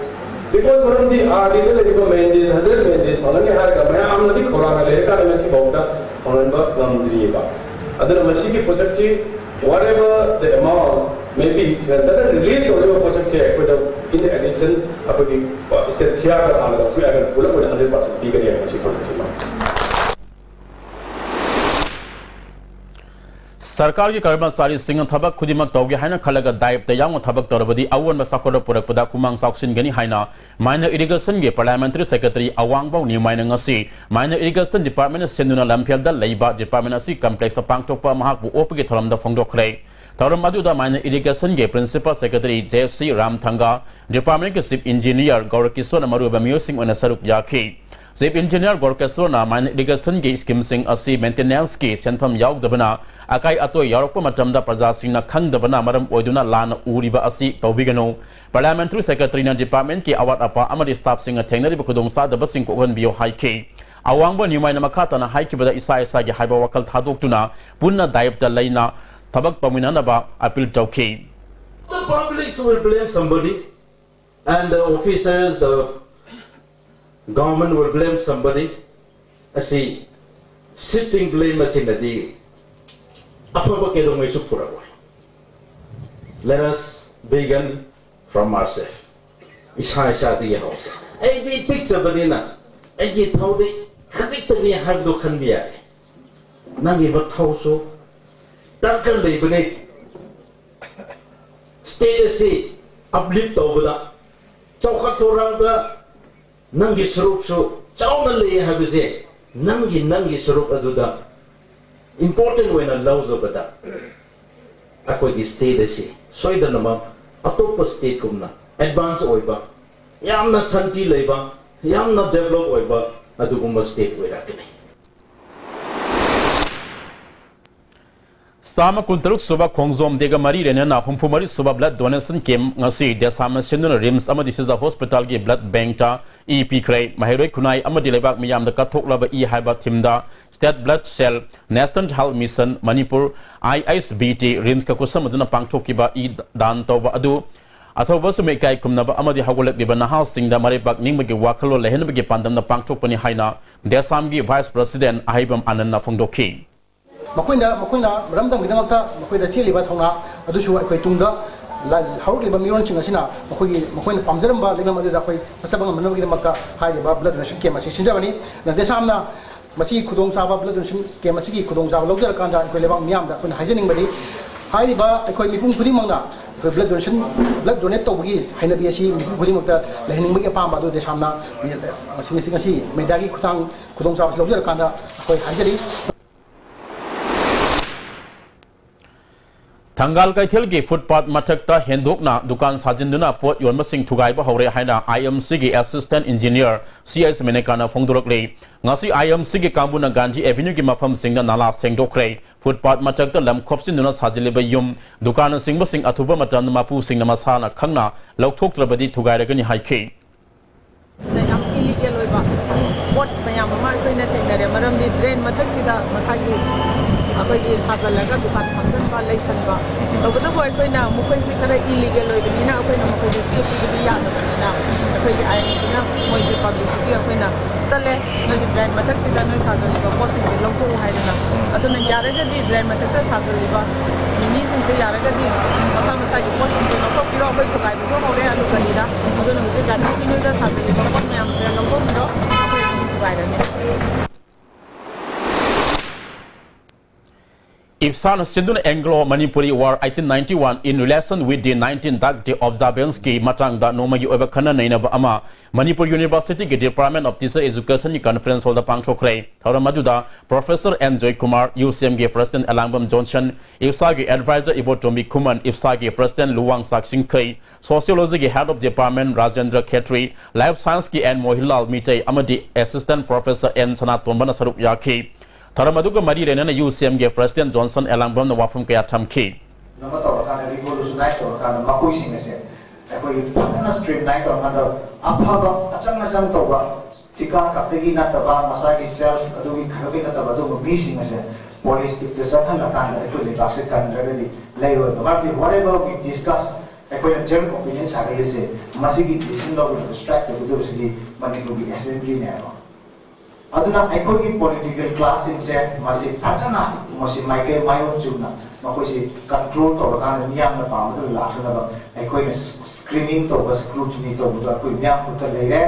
ꯃꯔꯝꯗꯤ ꯑꯥꯔ ꯗꯤꯗ ꯂꯩꯔꯤꯕ ꯃꯦꯟꯗꯦꯠ ꯍꯟꯗ꯭ꯔꯦꯠ ꯃꯦꯟꯗꯦꯠ ꯐꯪꯒꯅꯤ ꯍꯥꯏꯔꯒ ꯃꯌꯥꯝꯅꯗꯤ ꯈꯧꯔꯥꯡꯅ ꯂꯩꯔꯀꯥꯟꯗ ꯃꯁꯤꯐꯥꯎꯗ ꯐꯪꯍꯟꯕ ꯉꯝꯗ꯭ꯔꯤꯑꯕ꯫ ꯑꯗꯨꯅ ꯃꯁꯤꯒꯤ ꯄꯣꯠꯁꯛꯁꯤ, whatever the amount may be, ꯍꯟꯗꯛ ꯔꯤꯂꯤꯖ ꯇꯧꯔꯤꯕ ꯄꯣꯠꯁꯛꯁꯦ ꯑꯩꯈꯣꯏꯗ in addition ꯑꯩꯈꯣꯏꯒꯤ ꯁ꯭ꯇꯦꯠ ꯁꯤꯌꯥꯔꯗ ꯍꯥꯟꯅ ꯂꯧꯊꯣꯛꯑꯦ ꯍꯥꯏꯔꯒ ꯄꯨꯂꯞ ꯑꯣꯏꯅ ꯍꯟꯗ꯭ꯔꯦꯠ ꯄꯥꯔꯁꯦꯟ ꯄꯤꯒꯅꯤ ꯍꯥꯏꯕ ꯃꯁꯤ ꯄꯣꯠꯁꯛꯁꯤꯃ꯫ ꯁꯔꯀꯥꯔꯒꯤ ꯀꯔꯃꯆꯥꯔꯤꯁꯤꯡꯅ ꯊꯕꯛ ꯈꯨꯗꯤꯡꯃꯛ ꯇꯧꯒꯦ ꯍꯥꯏꯅ ꯈꯜꯂꯒ ꯗꯥꯌꯤꯞꯇ ꯌꯥꯎꯅ ꯊꯕꯛ ꯇꯧꯔꯕꯗꯤ ꯑꯑꯣꯟꯕ ꯆꯥꯎꯈꯠꯄ ꯄꯨꯔꯛꯄꯗ ꯈꯨꯃꯥꯡ ꯆꯥꯎꯁꯤꯟꯒꯅꯤ ꯍꯥꯏꯅ ꯃꯥꯏꯅꯔ ꯏꯔꯤꯒꯦꯁꯟꯒꯤ ꯄꯥꯔꯂꯤꯌꯥꯃꯦꯟꯇꯔꯤ ꯁꯦꯀ꯭ꯔꯦꯇꯔꯤ ꯑꯋꯥꯡꯕꯧ ꯅ꯭ꯌꯨꯃꯥꯏꯅ ꯉꯁꯤ ꯃꯥꯏꯅꯔ ꯏꯔꯤꯒꯦꯁꯟ ꯗꯤꯄꯥꯔꯠꯃꯦꯟꯅ ꯁꯤꯟꯗꯨꯅ ꯂꯝꯐꯦꯜꯗ ꯂꯩꯕ ꯗꯤꯄꯥꯔꯠꯃꯦꯟ ꯑꯁꯤ ꯀꯝꯄ꯭ꯂꯦꯛꯁꯇ ꯄꯥꯡꯊꯣꯛꯄ ꯃꯍꯥꯛꯄꯨ ꯑꯣꯛꯄꯒꯤ ꯊꯧꯔꯝꯗ ꯐꯣꯡꯗꯣꯛꯈ꯭ꯔꯦ꯫ ꯊꯧꯔꯝ ꯑꯗꯨꯗ ꯃꯥꯏꯅꯔ ꯏꯔꯤꯒꯦꯁꯟꯒꯤ ꯄ꯭ꯔꯤꯟꯁꯤꯄꯥꯜ ꯁꯦꯀ꯭ꯔꯦꯇꯔꯤ ꯖꯦ ꯁꯤ ꯔꯥꯝꯊꯪꯒ, ꯗꯤꯄꯥꯔꯠꯃꯦꯟꯒꯤ ꯆꯤꯐ ꯏꯟꯖꯤꯅꯤꯌꯔ ꯒꯧꯔꯀꯤꯁꯣꯔꯅ ꯃꯔꯨꯑꯣꯏꯕ ꯃꯤꯑꯣꯏꯁꯤꯡ ꯑꯣꯏꯅ ꯁꯔꯨꯛ ꯌꯥꯈꯤ꯫ ꯆꯤꯐ ꯏꯟꯖꯤꯅꯤꯌꯔ ꯒꯧꯔꯀꯤꯁꯣꯔꯅ ꯃꯥꯏꯅꯔ ꯏꯔꯤꯒꯦꯁꯟꯒꯤ ꯁ꯭ꯀꯤꯝꯁꯤꯡ ꯑꯁꯤ ꯃꯦꯟꯇꯦꯅꯦꯟꯁꯀꯤ ꯁꯦꯟꯐꯝ ꯌꯥꯎꯗꯕꯅ, ꯑꯀꯥꯏ ꯑꯇꯣꯏ ꯌꯥꯎꯔꯛꯄ ꯃꯇꯝꯗ ꯄ꯭ꯔꯖꯥꯁꯤꯡꯅ ꯈꯪꯗꯕꯅ ꯃꯔꯝ ꯑꯣꯏꯗꯨꯅ ꯂꯥꯟꯅ ꯎꯔꯤꯕ ꯑꯁꯤ ꯇꯧꯕꯤꯒꯅꯨ꯫ ꯄꯥꯔꯂꯤꯌꯥꯃꯦꯟꯇꯔꯤ ꯁꯦꯀ꯭ꯔꯦꯇꯔꯤꯅ ꯗꯤꯄꯥꯔꯠꯃꯦꯟꯠꯀꯤ ꯑꯋꯥꯠ ꯑꯄꯥ ꯑꯃꯗꯤ ꯁ꯭ꯇꯥꯐꯁꯤꯡꯅ ꯊꯦꯡꯅꯔꯤꯕ ꯈꯨꯗꯣꯡꯆꯥꯗꯕꯁꯤꯡ ꯀꯣꯛꯍꯟꯕꯤꯌꯨ ꯍꯥꯏꯈꯤ꯫ ꯑꯋꯥꯡꯕ ꯅ꯭ꯌꯨꯃꯥꯏꯅ ꯃꯈꯥ ꯇꯥꯅ ꯍꯥꯏꯈꯤꯕꯗ, ꯏꯁꯥ ꯏꯁꯥꯒꯤ ꯍꯥꯏꯕ ꯋꯥꯈꯜ ꯊꯥꯗꯣꯛꯇꯨꯅ ꯄꯨꯟꯅ ꯗꯥꯌꯤꯞꯇ ꯂꯩꯅ ꯊꯕꯛ ꯇꯧꯃꯤꯟꯅꯅꯕ ꯑꯄꯤꯜ ꯇꯧꯈꯤ꯫ The public will blame somebody, and the officers, the government will blame somebody. ꯑꯁꯤ shifting blame ꯑꯁꯤꯅꯗꯤ ꯑꯐꯕ ꯀꯩꯗꯧꯉꯩꯁꯨ ꯄꯨꯔꯛꯑꯣꯏ꯫ Let us begin from ourselves. ꯏꯁꯥ ꯏꯁꯥꯗꯒꯤ ꯍꯧꯁꯦ꯫ ꯑꯩꯗꯤ ꯄꯤꯛꯆꯕꯅꯤꯅ ꯑꯩꯒꯤ ꯊꯧꯗꯤ ꯈꯖꯤꯛꯇꯅꯤ ꯍꯥꯏꯕꯗꯣ ꯈꯟꯕ ꯌꯥꯏ꯫ ꯅꯪꯒꯤ ꯃꯊꯧꯁꯨ ꯗꯔꯀꯥꯔ ꯂꯩꯕꯅꯤ꯫ State ꯑꯁꯤ uplift ꯇꯧꯕꯗ, ꯆꯥꯎꯈꯠ ꯊꯧꯔꯥꯡꯗ ꯅꯪꯒꯤ ꯁꯔꯨꯛꯁꯨ ꯆꯥꯎꯅ ꯂꯩ ꯍꯥꯏꯕꯁꯦ, ꯅꯪꯒꯤ, ꯅꯪꯒꯤ ꯁꯔꯨꯛ ꯑꯗꯨꯗ important ꯑꯣꯏꯅ ꯂꯧꯖꯕꯗ, ꯑꯩꯈꯣꯏꯒꯤ state ꯑꯁꯤ ꯁꯣꯏꯗꯅꯃꯛ ꯑꯇꯣꯞꯄ stateꯀꯨꯝꯅ advance ꯑꯣꯏꯕ, ꯌꯥꯝꯅ ꯁꯥꯟꯇꯤ ꯂꯩꯕ, ꯌꯥꯝꯅ develop ꯑꯣꯏꯕ ꯑꯗꯨꯒꯨꯝꯕ state ꯑꯣꯏꯔꯛꯀꯅꯤ꯫ ꯆꯥꯝꯃ ꯀꯨꯟꯇꯔꯨꯛ ꯁꯨꯕ ꯈꯣꯡꯖꯣꯝ ꯗꯦꯒ ꯃꯔꯤ ꯂꯩꯅꯅ ꯍꯨꯝꯐꯨ ꯃꯔꯤ ꯁꯨꯕ blood donation camp ꯉꯁꯤ ꯗꯦꯁꯥꯝꯅ ꯁꯤꯟꯗꯨꯅ ꯔꯤꯝꯁ ꯑꯃꯗꯤ ꯁꯤꯖ ꯍꯣꯁꯄꯤꯇꯥꯜꯒꯤ blood bankꯇ ꯏ ꯄꯤꯈ꯭ꯔꯦ꯫ ꯃꯍꯩꯔꯣꯏ ꯈꯨꯟꯅꯥꯏ ꯑꯃꯗꯤ ꯂꯩꯕꯥꯛ ꯃꯤꯌꯥꯝꯗ ꯀꯠꯊꯣꯛꯂꯕ ꯏ ꯍꯥꯏꯕ themeꯗ State Blood Cell, National Health Mission, Manipur, I S B T, ꯔꯤꯝꯁꯀ ꯈꯨꯠꯁꯝꯅꯗꯨꯅ ꯄꯥꯡꯊꯣꯛꯈꯤꯕ ꯏ ꯗꯥꯟ ꯇꯧꯕ ꯑꯗꯨ ꯑꯊꯧꯕꯁꯨ ꯏꯀꯥꯏ ꯈꯨꯝꯅꯕ ꯑꯃꯗꯤ ꯍꯧꯒꯠꯂꯛꯂꯤꯕ ꯅꯍꯥꯁꯤꯡꯗ ꯃꯔꯩꯕꯥꯛ ꯅꯤꯡꯕꯒꯤ ꯋꯥꯈꯜꯂꯣꯟ ꯂꯩꯍꯟꯕꯒꯤ ꯄꯥꯟꯗꯝꯅ ꯄꯥꯡꯊꯣꯛꯄꯅꯤ ꯍꯥꯏꯅ ꯗꯦꯁꯥꯝꯒꯤ Vice President ꯑꯍꯩꯕꯝ ꯑꯥꯅꯟꯗꯅ ꯐꯣꯡꯗꯣꯛꯈꯤ꯫ ꯃꯈꯣꯏꯅ, ꯃꯈꯣꯏꯅ ꯃꯔꯝꯗꯝꯒꯤꯗꯃꯛꯇ ꯃꯈꯣꯏꯗ ꯆꯦꯜꯂꯤꯕ ꯊꯧꯅꯥ ꯑꯗꯨꯁꯨ ꯑꯩꯈꯣꯏ ꯇꯨꯡꯗ ꯂ-, ꯍꯧꯔꯛꯂꯤꯕ ꯃꯤꯔꯣꯜꯁꯤꯡ ꯑꯁꯤꯅ ꯃꯈꯣꯏꯒꯤ, ꯃꯈꯣꯏꯅ ꯄꯥꯝꯖꯔꯝꯕ ꯂꯩꯐꯝ ꯑꯗꯨꯗ ꯑꯩꯈꯣꯏ ꯆꯠꯆꯕ ꯉꯝꯅꯕꯒꯤꯗꯃꯛꯇ ꯍꯥꯏꯔꯤꯕ blood donation camp ꯑꯁꯤ ꯁꯤꯟꯖꯕꯅꯤ꯫ ꯗꯦꯁꯥꯝꯅ ꯃꯁꯤ ꯈꯨꯗꯣꯡꯆꯥꯕ, blood donation camp ꯑꯁꯤꯒꯤ ꯈꯨꯗꯣꯡꯆꯥꯕ ꯂꯧꯖꯔꯀꯥꯟꯗ ꯑꯩꯈꯣꯏ ꯂꯩꯕꯥꯛ ꯃꯤꯌꯥꯝꯗ ꯑꯩꯈꯣꯏꯅ ꯍꯥꯏꯖꯅꯤꯡꯕꯗꯤ, ꯍꯥꯏꯔꯤꯕ ꯑꯩꯈꯣꯏ ꯃꯤꯄꯨꯝ ꯈꯨꯗꯤꯡꯃꯛꯅ ꯑꯩꯈꯣꯏ blood donation, blood donate ꯇꯧꯕꯒꯤ ꯍꯩꯅꯕꯤ ꯑꯁꯤ ꯃꯤꯄꯨꯝ ꯈꯨꯗꯤꯡꯃꯛꯇ ꯂꯩꯍꯟꯅꯤꯡꯕꯒꯤ ꯑꯄꯥꯝꯕ ꯑꯗꯨ ꯗꯦꯁꯥꯝꯅ ꯉꯁꯤ, ꯉꯁꯤ, ꯉꯁꯤ mediaꯒꯤ ꯈꯨꯊꯥꯡ, ꯈꯨꯗꯣꯡꯆꯥꯕꯁꯤ ꯂꯧꯖꯔꯀꯥꯟꯗ ꯑꯩꯈꯣꯏ ꯍꯥꯏꯖꯔꯤ꯫ ꯊꯪꯒꯥꯜ ꯀꯩꯊꯦꯜꯒꯤ footpath ꯃꯊꯛꯇ ꯍꯦꯟꯗꯣꯛꯅ ꯗꯨꯀꯥꯟ ꯁꯥꯖꯤꯟꯗꯨꯅ ꯄꯣꯠ ꯌꯣꯟꯕꯁꯤꯡ ꯊꯨꯒꯥꯏꯕ ꯍꯧꯔꯦ ꯍꯥꯏꯅ IMCꯒꯤ Assistant Engineer ꯁꯤ ꯑꯦꯁ ꯃꯦꯅꯦꯀꯥꯅ ꯐꯣꯡꯗꯣꯔꯛꯂꯤ꯫ ꯉꯁꯤ IMCꯒꯤ ꯀꯥꯡꯕꯨꯅ ꯒꯥꯟꯙꯤ ꯑꯦꯚꯦꯅ꯭ꯌꯨꯒꯤ ꯃꯐꯝꯁꯤꯡꯗ ꯅꯥꯂꯥ ꯁꯦꯡꯗꯣꯛꯈ꯭ꯔꯦ꯫ Footpath ꯃꯊꯛꯇ ꯂꯝ ꯈꯣꯞꯆꯤꯟꯗꯨꯅ ꯁꯥꯖꯤꯜꯂꯤꯕ ꯌꯨꯝ, ꯗꯨꯀꯥꯟꯅꯆꯤꯡꯕꯁꯤꯡ ꯑꯊꯨꯕ ꯃꯇꯝꯗ ꯃꯄꯨꯁꯤꯡꯅ ꯃꯁꯥꯅ ꯈꯪꯅ ꯂꯧꯊꯣꯛꯇ꯭ꯔꯕꯗꯤ ꯊꯨꯒꯥꯏꯔꯒꯅꯤ ꯍꯥꯏꯈꯤ꯫ ꯁꯤꯗ ꯌꯥꯝ illegal ꯑꯣꯏꯕ ꯄꯣꯠ ꯃꯌꯥꯝ ꯑꯃ ꯑꯩꯈꯣꯏꯅ ꯊꯦꯡꯅꯔꯦ꯫ ꯃꯔꯝꯗꯤ drain ꯃꯊꯛꯁꯤꯗ ꯃꯁꯥꯒꯤ ꯑꯩꯈꯣꯏꯒꯤ ꯁꯥꯖꯜꯂꯒ ꯗꯨꯀꯥꯟ ꯐꯝꯖꯟꯕ, ꯂꯩꯁꯟꯕ꯫ ꯇꯧꯕꯇꯕꯨ ꯑꯩꯈꯣꯏꯅ ꯃꯈꯣꯏꯁꯤ ꯈꯔ illegal ꯑꯣꯏꯕꯅꯤꯅ ꯑꯩꯈꯣꯏꯅ ꯃꯈꯣꯏꯗ ꯆꯦ ꯄꯤꯕꯗꯤ ꯌꯥꯗꯕꯅꯤꯅ ꯑꯩꯈꯣꯏꯒꯤ IMCꯅ ꯃꯣꯏꯁꯤ publicity ꯑꯩꯈꯣꯏꯅ ꯆꯠꯂꯦ, "ꯅꯣꯏꯒꯤ drain ꯃꯊꯛꯁꯤꯗ ꯅꯣꯏ ꯁꯥꯖꯜꯂꯤꯕ ꯄꯣꯠꯁꯤꯡꯁꯦ ꯂꯧꯊꯣꯛꯎ" ꯍꯥꯏꯗꯅ꯫ ꯑꯗꯨꯅ ꯌꯥꯔꯒꯗꯤ drain ꯃꯊꯛꯇ ꯁꯥꯖꯜꯂꯤꯕ ꯃꯤꯁꯤꯡꯁꯦ ꯌꯥꯔꯒꯗꯤ ꯃꯁꯥ ꯃꯁꯥꯒꯤ ꯄꯣꯠꯁꯤꯡꯁꯦ ꯂꯧꯊꯣꯛꯄꯤꯔꯣ꯫ ꯑꯩꯈꯣꯏ ꯊꯨꯒꯥꯏꯕꯁꯨ ꯍꯧꯔꯦ ꯑꯂꯨ ꯒꯥꯔꯤꯗ꯫ ꯑꯗꯨꯅ ꯍꯧꯖꯤꯛ ꯒꯥꯟꯙꯤ ꯑꯦꯚꯦꯅ꯭ꯌꯨꯗ ꯁꯥꯖꯜꯂꯤꯕ ꯄꯣꯠ ꯃꯌꯥꯝꯁꯦ ꯂꯧꯊꯣꯛꯄꯤꯔꯣ, ꯑꯩꯈꯣꯏ ꯑꯗꯨꯝ ꯊꯨꯒꯥꯏꯔꯅꯤ꯫ ꯏꯞꯁꯥꯅ ꯁꯤꯟꯗꯨꯅ Anglo Manipuri War eighteen ninety-one in relation with the nineteenth Dark Day observanceꯀꯤ ꯃꯇꯥꯡꯗ ꯅꯣꯡꯃꯒꯤ ꯑꯣꯏꯕ ꯈꯟꯅ ꯅꯩꯅꯕ ꯑꯃ ꯃꯅꯤꯄꯨꯔ ꯌꯨꯅꯤꯚꯔꯁꯤꯇꯤꯒꯤ Department of Teacher Educationꯒꯤ conference hallꯗ ꯄꯥꯡꯊꯣꯛꯈ꯭ꯔꯦ꯫ ꯊꯧꯔꯝ ꯑꯗꯨꯗ Professor and Joykumar, U C ꯑꯦꯝꯒꯤ President ꯑꯦꯂꯥꯡꯕꯝ ꯖꯣꯟꯁꯟ, ꯏꯞꯁꯥꯒꯤ advisor ꯏꯕꯣꯇꯣꯝꯕꯤ ꯈꯨꯃꯟ, ꯏꯞꯁꯥꯒꯤ President ꯂꯨꯋꯥꯡ ꯆꯥꯛꯆꯤꯡꯈꯩ, Sociologyꯒꯤ Head of Department Rajendra Khetri, Life Scienceꯀꯤ ꯑꯦꯟ ꯃꯣꯍꯤꯟꯂꯥꯜ ꯃꯤꯇꯩ ꯑꯃꯗꯤ Assistant Professor ꯑꯦꯟ ꯁꯅꯥꯇꯣꯝꯕꯅ ꯁꯔꯨꯛ ꯌꯥꯈꯤ꯫ ꯊꯧꯔꯝ ꯑꯗꯨꯒ ꯃꯔꯤ ꯂꯩꯅꯅ ꯌꯨ ꯁꯤ ꯑꯦꯝꯒꯤ President ꯖꯣꯟꯁꯟ ꯑꯦꯂꯥꯡꯕꯝꯅ ꯋꯥꯐꯝ ꯀꯌꯥ ꯊꯝꯈꯤ꯫ ꯑꯃ ꯇꯧꯔꯀꯥꯟꯗ, revolutionise ꯇꯧꯔꯀꯥꯟꯗ, ꯃꯈꯣꯏꯁꯤꯡ ꯑꯁꯦ ꯑꯩꯈꯣꯏꯒꯤ ꯐꯖꯅ streamline ꯇꯧꯔꯀꯥꯟꯗ, ꯑꯐꯕ ꯑꯆꯪ ꯑꯆꯪ ꯇꯧꯕ, ꯊꯤꯀꯥ ꯈꯛꯇꯒꯤ ꯅꯠꯇꯕ, ꯃꯁꯥꯒꯤ self ꯑꯗꯨꯒꯤ ꯈꯛꯇꯒꯤ ꯅꯠꯇꯕ, ꯑꯗꯨꯒꯨꯝꯕ ꯃꯤꯁꯤꯡ ꯑꯁꯦ politicsꯇ ꯆꯪꯍꯜꯂꯀꯥꯟꯗ ꯑꯩꯈꯣꯏ ꯂꯩꯕꯥꯛꯁꯦ ꯀꯟꯗ꯭ꯔꯒꯗꯤ ꯂꯩꯔꯣꯏꯕ꯫ ꯃꯔꯝꯗꯤ whatever we discuss, ꯑꯩꯈꯣꯏꯅ ꯖꯦꯅꯔꯦꯜ ꯑꯣꯄꯤꯅꯤꯌꯟ ꯁꯥꯒꯠꯂꯤꯁꯦ, ꯃꯁꯤꯒꯤ ꯗꯤꯁꯤꯖꯟ ꯂꯧꯒꯗꯕ, ꯁ꯭ꯇ꯭ꯔꯥꯏꯛ ꯇꯧꯒꯗꯕꯁꯤꯗꯤ ꯃꯅꯤꯄꯨꯔꯒꯤ ꯑꯦꯁꯦꯝꯕ꯭ꯂꯤꯅꯦꯕ꯫ ꯑꯗꯨꯅ ꯑꯩꯈꯣꯏꯒꯤ ꯄꯣꯂꯤꯇꯤꯀꯦꯜ ꯀ꯭ꯂꯥꯁꯁꯤꯡꯁꯦ ꯃꯁꯤ ꯐꯖꯅ, ꯃꯁꯤ ꯃꯥꯏꯀꯩ ꯃꯥꯏꯑꯣꯟ ꯆꯨꯝꯅ ꯃꯈꯣꯏꯁꯤ ꯀꯟꯇ꯭ꯔꯣꯜ ꯇꯧꯔꯀꯥꯟꯗ ꯃꯤꯌꯥꯝꯅ ꯄꯥꯝꯕꯗꯨ ꯂꯥꯛꯅꯅꯕ ꯑꯩꯈꯣꯏꯅ ꯁ꯭ꯀ꯭ꯔꯤꯅꯤꯡ ꯇꯧꯕ, ꯁ꯭ꯀ꯭ꯔꯨꯇꯤꯅꯤ ꯇꯧꯕꯗꯣ ꯑꯩꯈꯣꯏ ꯃꯤꯌꯥꯝ ꯈꯨꯠꯇ ꯂꯩꯔꯦ꯫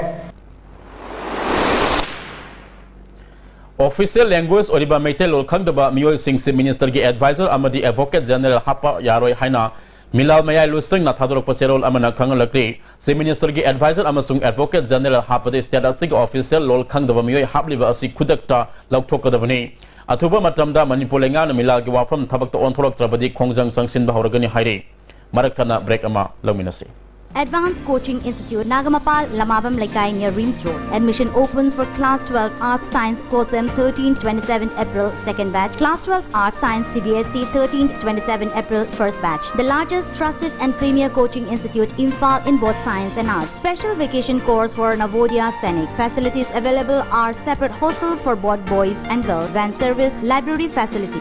ꯑꯣꯐꯤꯁꯤꯌꯦꯜ ꯂꯦꯡꯒ꯭ꯋꯦꯖ ꯑꯣꯏꯔꯤꯕ ꯃꯩꯇꯩꯂꯣꯟ ꯈꯪꯗꯕ ꯃꯤꯑꯣꯏꯁꯤꯡꯁꯤ ꯃꯤꯅꯤꯁꯇꯔꯒꯤ ꯑꯦꯗꯚꯥꯏꯖꯔ ꯑꯃꯗꯤ ꯑꯦꯗꯚꯣꯀꯦꯠ ꯖꯦꯅꯔꯦꯜ ꯍꯥꯞꯄ ꯌꯥꯔꯣꯏ ꯍꯥꯏꯅ ꯃꯤꯂꯥꯜ ꯃꯌꯥꯏ ꯂꯨꯆꯤꯡꯅ ꯊꯥꯗꯣꯔꯛꯄ ꯆꯦꯔꯣꯜ ꯑꯃꯅ ꯈꯪꯍꯜꯂꯛꯂꯤ꯫ ꯆꯤꯐ ꯃꯤꯅꯤꯁꯇꯔꯒꯤ ꯑꯦꯗꯚꯥꯏꯖꯔ ꯑꯃꯁꯨꯡ ꯑꯦꯗꯚꯣꯀꯦꯠ ꯖꯦꯅꯔꯦꯜ ꯍꯥꯞꯄꯗ ꯁ꯭ꯇꯦꯠ ꯑꯁꯤꯒꯤ ꯑꯣꯐꯤꯁꯤꯌꯦꯜ ꯂꯣꯜ ꯈꯪꯗꯕ ꯃꯤꯑꯣꯏ ꯍꯥꯞꯂꯤꯕ ꯑꯁꯤ ꯈꯨꯗꯛꯇ ꯂꯧꯊꯣꯛꯀꯗꯕꯅꯤ꯫ ꯑꯊꯨꯕ ꯃꯇꯝꯗ ꯃꯅꯤꯄꯨꯔ ꯂꯩꯉꯥꯛꯅ ꯃꯤꯂꯥꯜꯒꯤ ꯋꯥꯐꯝ ꯊꯕꯛꯇ ꯑꯣꯟꯊꯣꯔꯛꯇ꯭ꯔꯕꯗꯤ ꯈꯣꯡꯖꯪ ꯆꯪꯁꯤꯟꯕ ꯍꯧꯔꯒꯅꯤ ꯍꯥꯏꯔꯤ꯫ ꯃꯔꯛ ꯊꯠꯅ ꯕ꯭ꯔꯦꯛ ꯑꯃ ꯂꯧꯃꯤꯟꯅꯁꯤ꯫ Advanced Coaching Institute, Nagamapal, Lamabam Lekai, near Reams Road. Admission opens for Class twelve Arts Science, COSEM, thirteenth twenty-seventh April, second batch. Class twelve Arts Science, C B S E, thirteenth twenty-seventh April, first batch. The largest trusted and premier coaching institute, Imphal, in both science and arts. Special vacation course for Navodaya Sainik. Facilities available are separate hostels for both boys and girls, van service, library facility.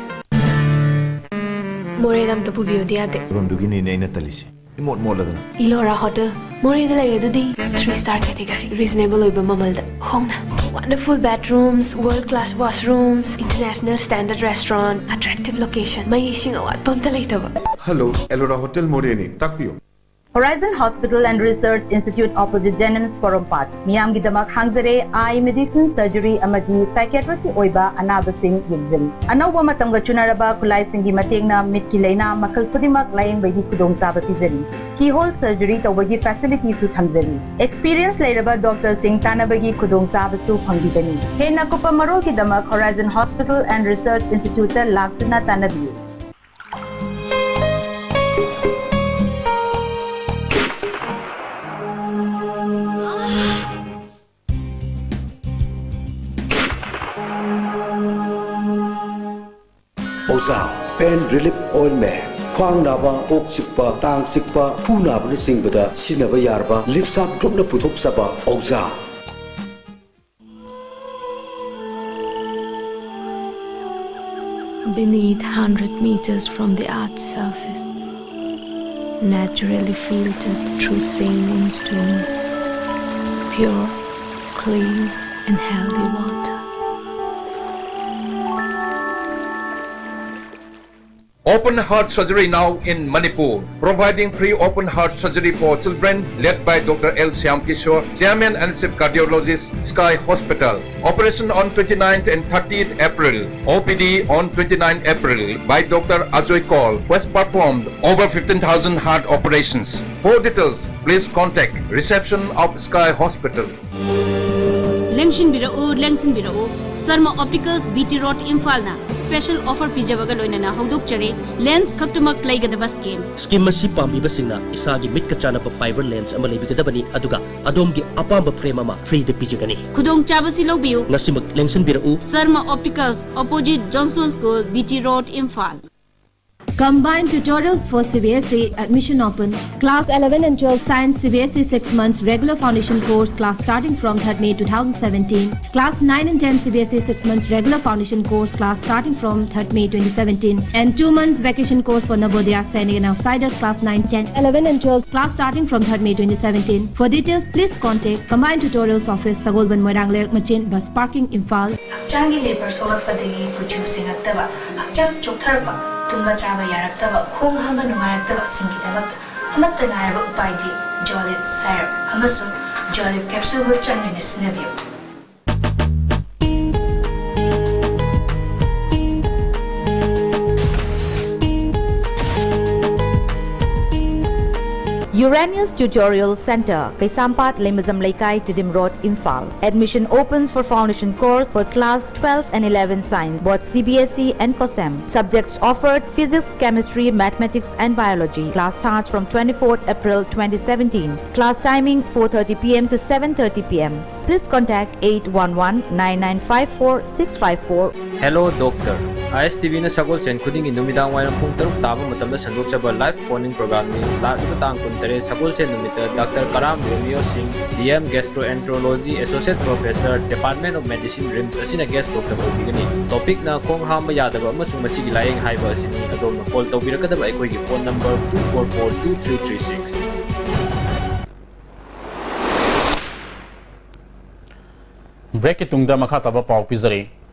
ꯃꯣꯔꯦꯗ ꯑꯝꯇ ꯄꯨꯕꯤꯌꯨꯗꯤ ꯌꯥꯗꯦ꯫ ꯐꯤꯕꯝꯗꯨꯒꯤꯅꯤꯅꯦ ꯑꯩꯅ ꯇꯜꯂꯤꯁꯦ꯫ ꯏꯃꯣꯠ ꯃꯣꯠꯂꯗꯅ꯫ Ellora hotel, ꯃꯣꯔꯦꯗ ꯂꯩꯔꯦ ꯑꯗꯨꯗꯤ꯫ Three star category, reasonable ꯑꯣꯏꯕ ꯃꯃꯜꯗ, ꯍꯣꯡꯅ꯫ Wonderful bathrooms, world class washrooms, international standard restaurant, attractive location, ꯃꯩ ꯏꯁꯤꯡ ꯑꯋꯥꯠꯄ ꯑꯝꯇ ꯂꯩꯇꯕ꯫ ꯍꯜꯂꯣ, ꯑꯦꯂꯣꯔꯥ ꯍꯣꯇꯦꯜ ꯃꯣꯔꯦꯅꯤ, ꯇꯥꯛꯄꯤꯌꯨ꯫ Horizon Hospital and Research Institute, opposite Jennings, Porompat. ꯃꯤꯌꯥꯝꯒꯤꯗꯃꯛ ꯍꯥꯡꯖꯔꯦ, I, medicine, surgery ꯑꯃꯗꯤ ꯁꯥꯏꯀꯤꯌꯥꯇ꯭ꯔꯤꯛꯀꯤ ꯑꯣꯏꯕ ꯑꯅꯥꯕꯁꯤꯡ ꯌꯦꯡꯁꯤꯜꯂꯤ꯫ ꯑꯅꯧꯕ ꯃꯇꯝꯒ ꯆꯨꯅꯔꯕ ꯈꯨꯠꯂꯥꯏꯁꯤꯡꯒꯤ ꯃꯇꯦꯡꯅ ꯃꯤꯠꯀꯤ ꯂꯥꯏꯅꯥ ꯃꯈꯜ ꯈꯨꯗꯤꯡꯃꯛ ꯂꯥꯌꯦꯡꯕꯒꯤ ꯈꯨꯗꯣꯡꯆꯥꯕ ꯄꯤꯖꯔꯤ꯫ Keyhole surgery ꯇꯧꯕꯒꯤ ꯐꯦꯁꯤꯂꯤꯇꯤꯁꯨ ꯊꯝꯖꯔꯤ꯫ ꯑꯦꯛꯁꯄꯤꯔꯤꯌꯦꯟꯁ ꯂꯩꯔꯕ ꯗꯣꯛꯇꯔꯁꯤꯡ ꯇꯥꯟꯅꯕꯒꯤ ꯈꯨꯗꯣꯡꯆꯥꯕꯁꯨ ꯐꯪꯕꯤꯒꯅꯤ꯫ ꯍꯦꯟꯅ ꯀꯨꯞꯄ ꯃꯔꯣꯜꯒꯤꯗꯃꯛ Horizon Hospital and Research Instituteꯇ ꯂꯥꯛꯇꯨꯅ ꯇꯥꯟꯅꯕꯤꯌꯨ꯫ ꯑꯣꯖꯥ, pain relief ointment, ꯈ꯭ꯋꯥꯡ ꯅꯥꯕ, ꯀꯣꯛ ꯆꯤꯛꯄ, ꯇꯥꯡ ꯆꯤꯛꯄ, ꯈꯨ ꯅꯥꯕꯅꯆꯤꯡꯕꯗ ꯁꯤꯖꯤꯟꯅꯕ ꯌꯥꯔꯕ ꯂꯤꯞꯁꯥꯞ ꯒ꯭ꯔꯨꯞꯅ ꯄꯨꯊꯣꯛꯆꯕ ꯑꯣꯖꯥ꯫ Beneath, hundred meters from the earth's surface, Naturally filtered through saline streams. Pure, clean, and healthy water. Open heart surgery now in Manipur, providing free open heart surgery for children, led by Doctor L Shyam Kishore, Chairman and Chief Cardiologist, Sky Hospital. Operation on twenty-ninth and thirtieth April. O P D on twenty-ninth April by Doctor Ajoy Kaul, who has performed over fifteen thousand heart operations. For details, please contact reception of Sky Hospital. ꯂꯦꯡꯁꯤꯟꯕꯤꯔꯛꯎ, ꯂꯦꯡꯁꯤꯟꯕꯤꯔꯛꯎ꯫ Sharma Opticals, B T Road, ꯏꯝꯐꯥꯜꯅ special offer ꯄꯤꯖꯕꯒ ꯂꯣꯏꯅꯅ ꯍꯧꯗꯣꯛꯆꯔꯤ꯫ Lens ꯈꯛꯇꯃꯛ ꯂꯩꯒꯗꯕ scheme꯫ Scheme ꯑꯁꯤ ꯄꯥꯝꯕꯤꯕꯁꯤꯡꯅ ꯏꯁꯥꯒꯤ ꯃꯤꯠꯀ ꯆꯥꯟꯅꯕ fiber lens ꯑꯃ ꯂꯩꯕꯤꯒꯗꯕꯅꯤ, ꯑꯗꯨꯒ ꯑꯗꯣꯝꯒꯤ ꯑꯄꯥꯝꯕ frame ꯑꯃ free ꯗ ꯄꯤꯖꯒꯅꯤ꯫ ꯈꯨꯗꯣꯡꯆꯥꯕꯁꯤ ꯂꯧꯕꯤꯌꯨ꯫ ꯉꯁꯤꯃꯛ ꯂꯦꯡꯁꯤꯟꯕꯤꯔꯛꯎ꯫ Sharma Opticals, opposite Johnson School, B T Road, Imphal. Combined tutorials for C B S E, admission open. Class eleven and twelve science C B S E six months regular foundation course, class starting from third May two thousand seventeen. Class nine and ten C B S E six months regular foundation course, class starting from third May twenty seventeen. And two months vacation course for Navodaya, Sainik and outsiders, class nine, ten, eleven and twelve, class starting from third May twenty seventeen. For details, please contact Combined Tutorials Office, Sagolband, Moirang Leirak Machin, bus parking, Imphal. ꯍꯛꯆꯥꯡꯒꯤ labour ꯁꯣꯛꯂꯛꯄꯗꯒꯤ ꯀꯨꯆꯨ ꯁꯦꯡꯉꯛꯇꯕ, ꯍꯛꯆꯥꯡ ꯆꯣꯛꯊꯔꯛꯄ, ꯇꯨꯝꯕ ꯆꯥꯕ ꯌꯥꯔꯛꯇꯕ, ꯈꯣꯡ ꯍꯥꯝꯕ ꯅꯨꯡꯉꯥꯏꯔꯛꯇꯕ ꯁꯤꯡꯒꯤꯗꯃꯛ ꯑꯃꯠꯇ ꯉꯥꯏꯔꯕ ꯎꯄꯥꯏꯗꯤ Jolib syrup ꯑꯃꯁꯨꯡ Jolib capsule ꯕꯨ ꯆꯥꯡ ꯅꯥꯏꯅ ꯁꯤꯖꯤꯟꯅꯕꯤꯌꯨ꯫ Uranius Tutorial Center, Kaisampad, Leimajam Leikai, Tiddim Road, Imphal. Admission opens for foundation course for class twelve and eleven science, both C B S E and COSEM. Subjects offered: physics, chemistry, mathematics and biology. Class starts from twenty-fourth April twenty seventeen. Class timing: four thirty P M to seven thirty P M. Please contact eight one one nine nine five four six five four. Hello Doctor. I S T V ꯅ ꯁꯒꯣꯜꯁꯦꯟ ꯈꯨꯗꯤꯡꯒꯤ ꯅꯨꯃꯤꯗꯥꯡ ꯋꯥꯏꯔꯝ ꯄꯨꯡ ꯇꯔꯨꯛ ꯇꯥꯕ ꯃꯇꯝꯗ ꯁꯟꯗꯣꯛꯆꯕ live phone-in program-ꯅꯤ꯫ ꯂꯥꯛꯂꯤꯕ ꯇꯥꯡ ꯀꯨꯟꯇꯔꯦꯠ ꯁꯒꯣꯜꯁꯦꯟ ꯅꯨꯃꯤꯠꯇ Doctor ꯀꯔꯥꯝ ꯔꯣꯃꯤꯌꯣ ꯁꯤꯡ, D M Gastroenterology, Associate Professor, Department of Medicine, RIMS ꯑꯁꯤꯅ guest doctor ꯑꯣꯏꯕꯤꯒꯅꯤ꯫ Topic-ꯅ ꯈꯣꯡ ꯍꯥꯝꯕ ꯌꯥꯗꯕ ꯑꯃꯁꯨꯡ ꯃꯁꯤꯒꯤ ꯂꯥꯌꯦꯡ ꯍꯥꯏꯕ ꯑꯁꯤꯅꯤ꯫ ꯑꯗꯣꯝꯅ call ꯇꯧꯕꯤꯔꯛꯀꯗꯕ ꯑꯩꯈꯣꯏꯒꯤ phone number two four four two three three six꯫ Breakꯀꯤ ꯇꯨꯡꯗ ꯃꯈꯥ ꯇꯥꯕ ꯄꯥꯎ ꯄꯤꯖꯔꯤ꯫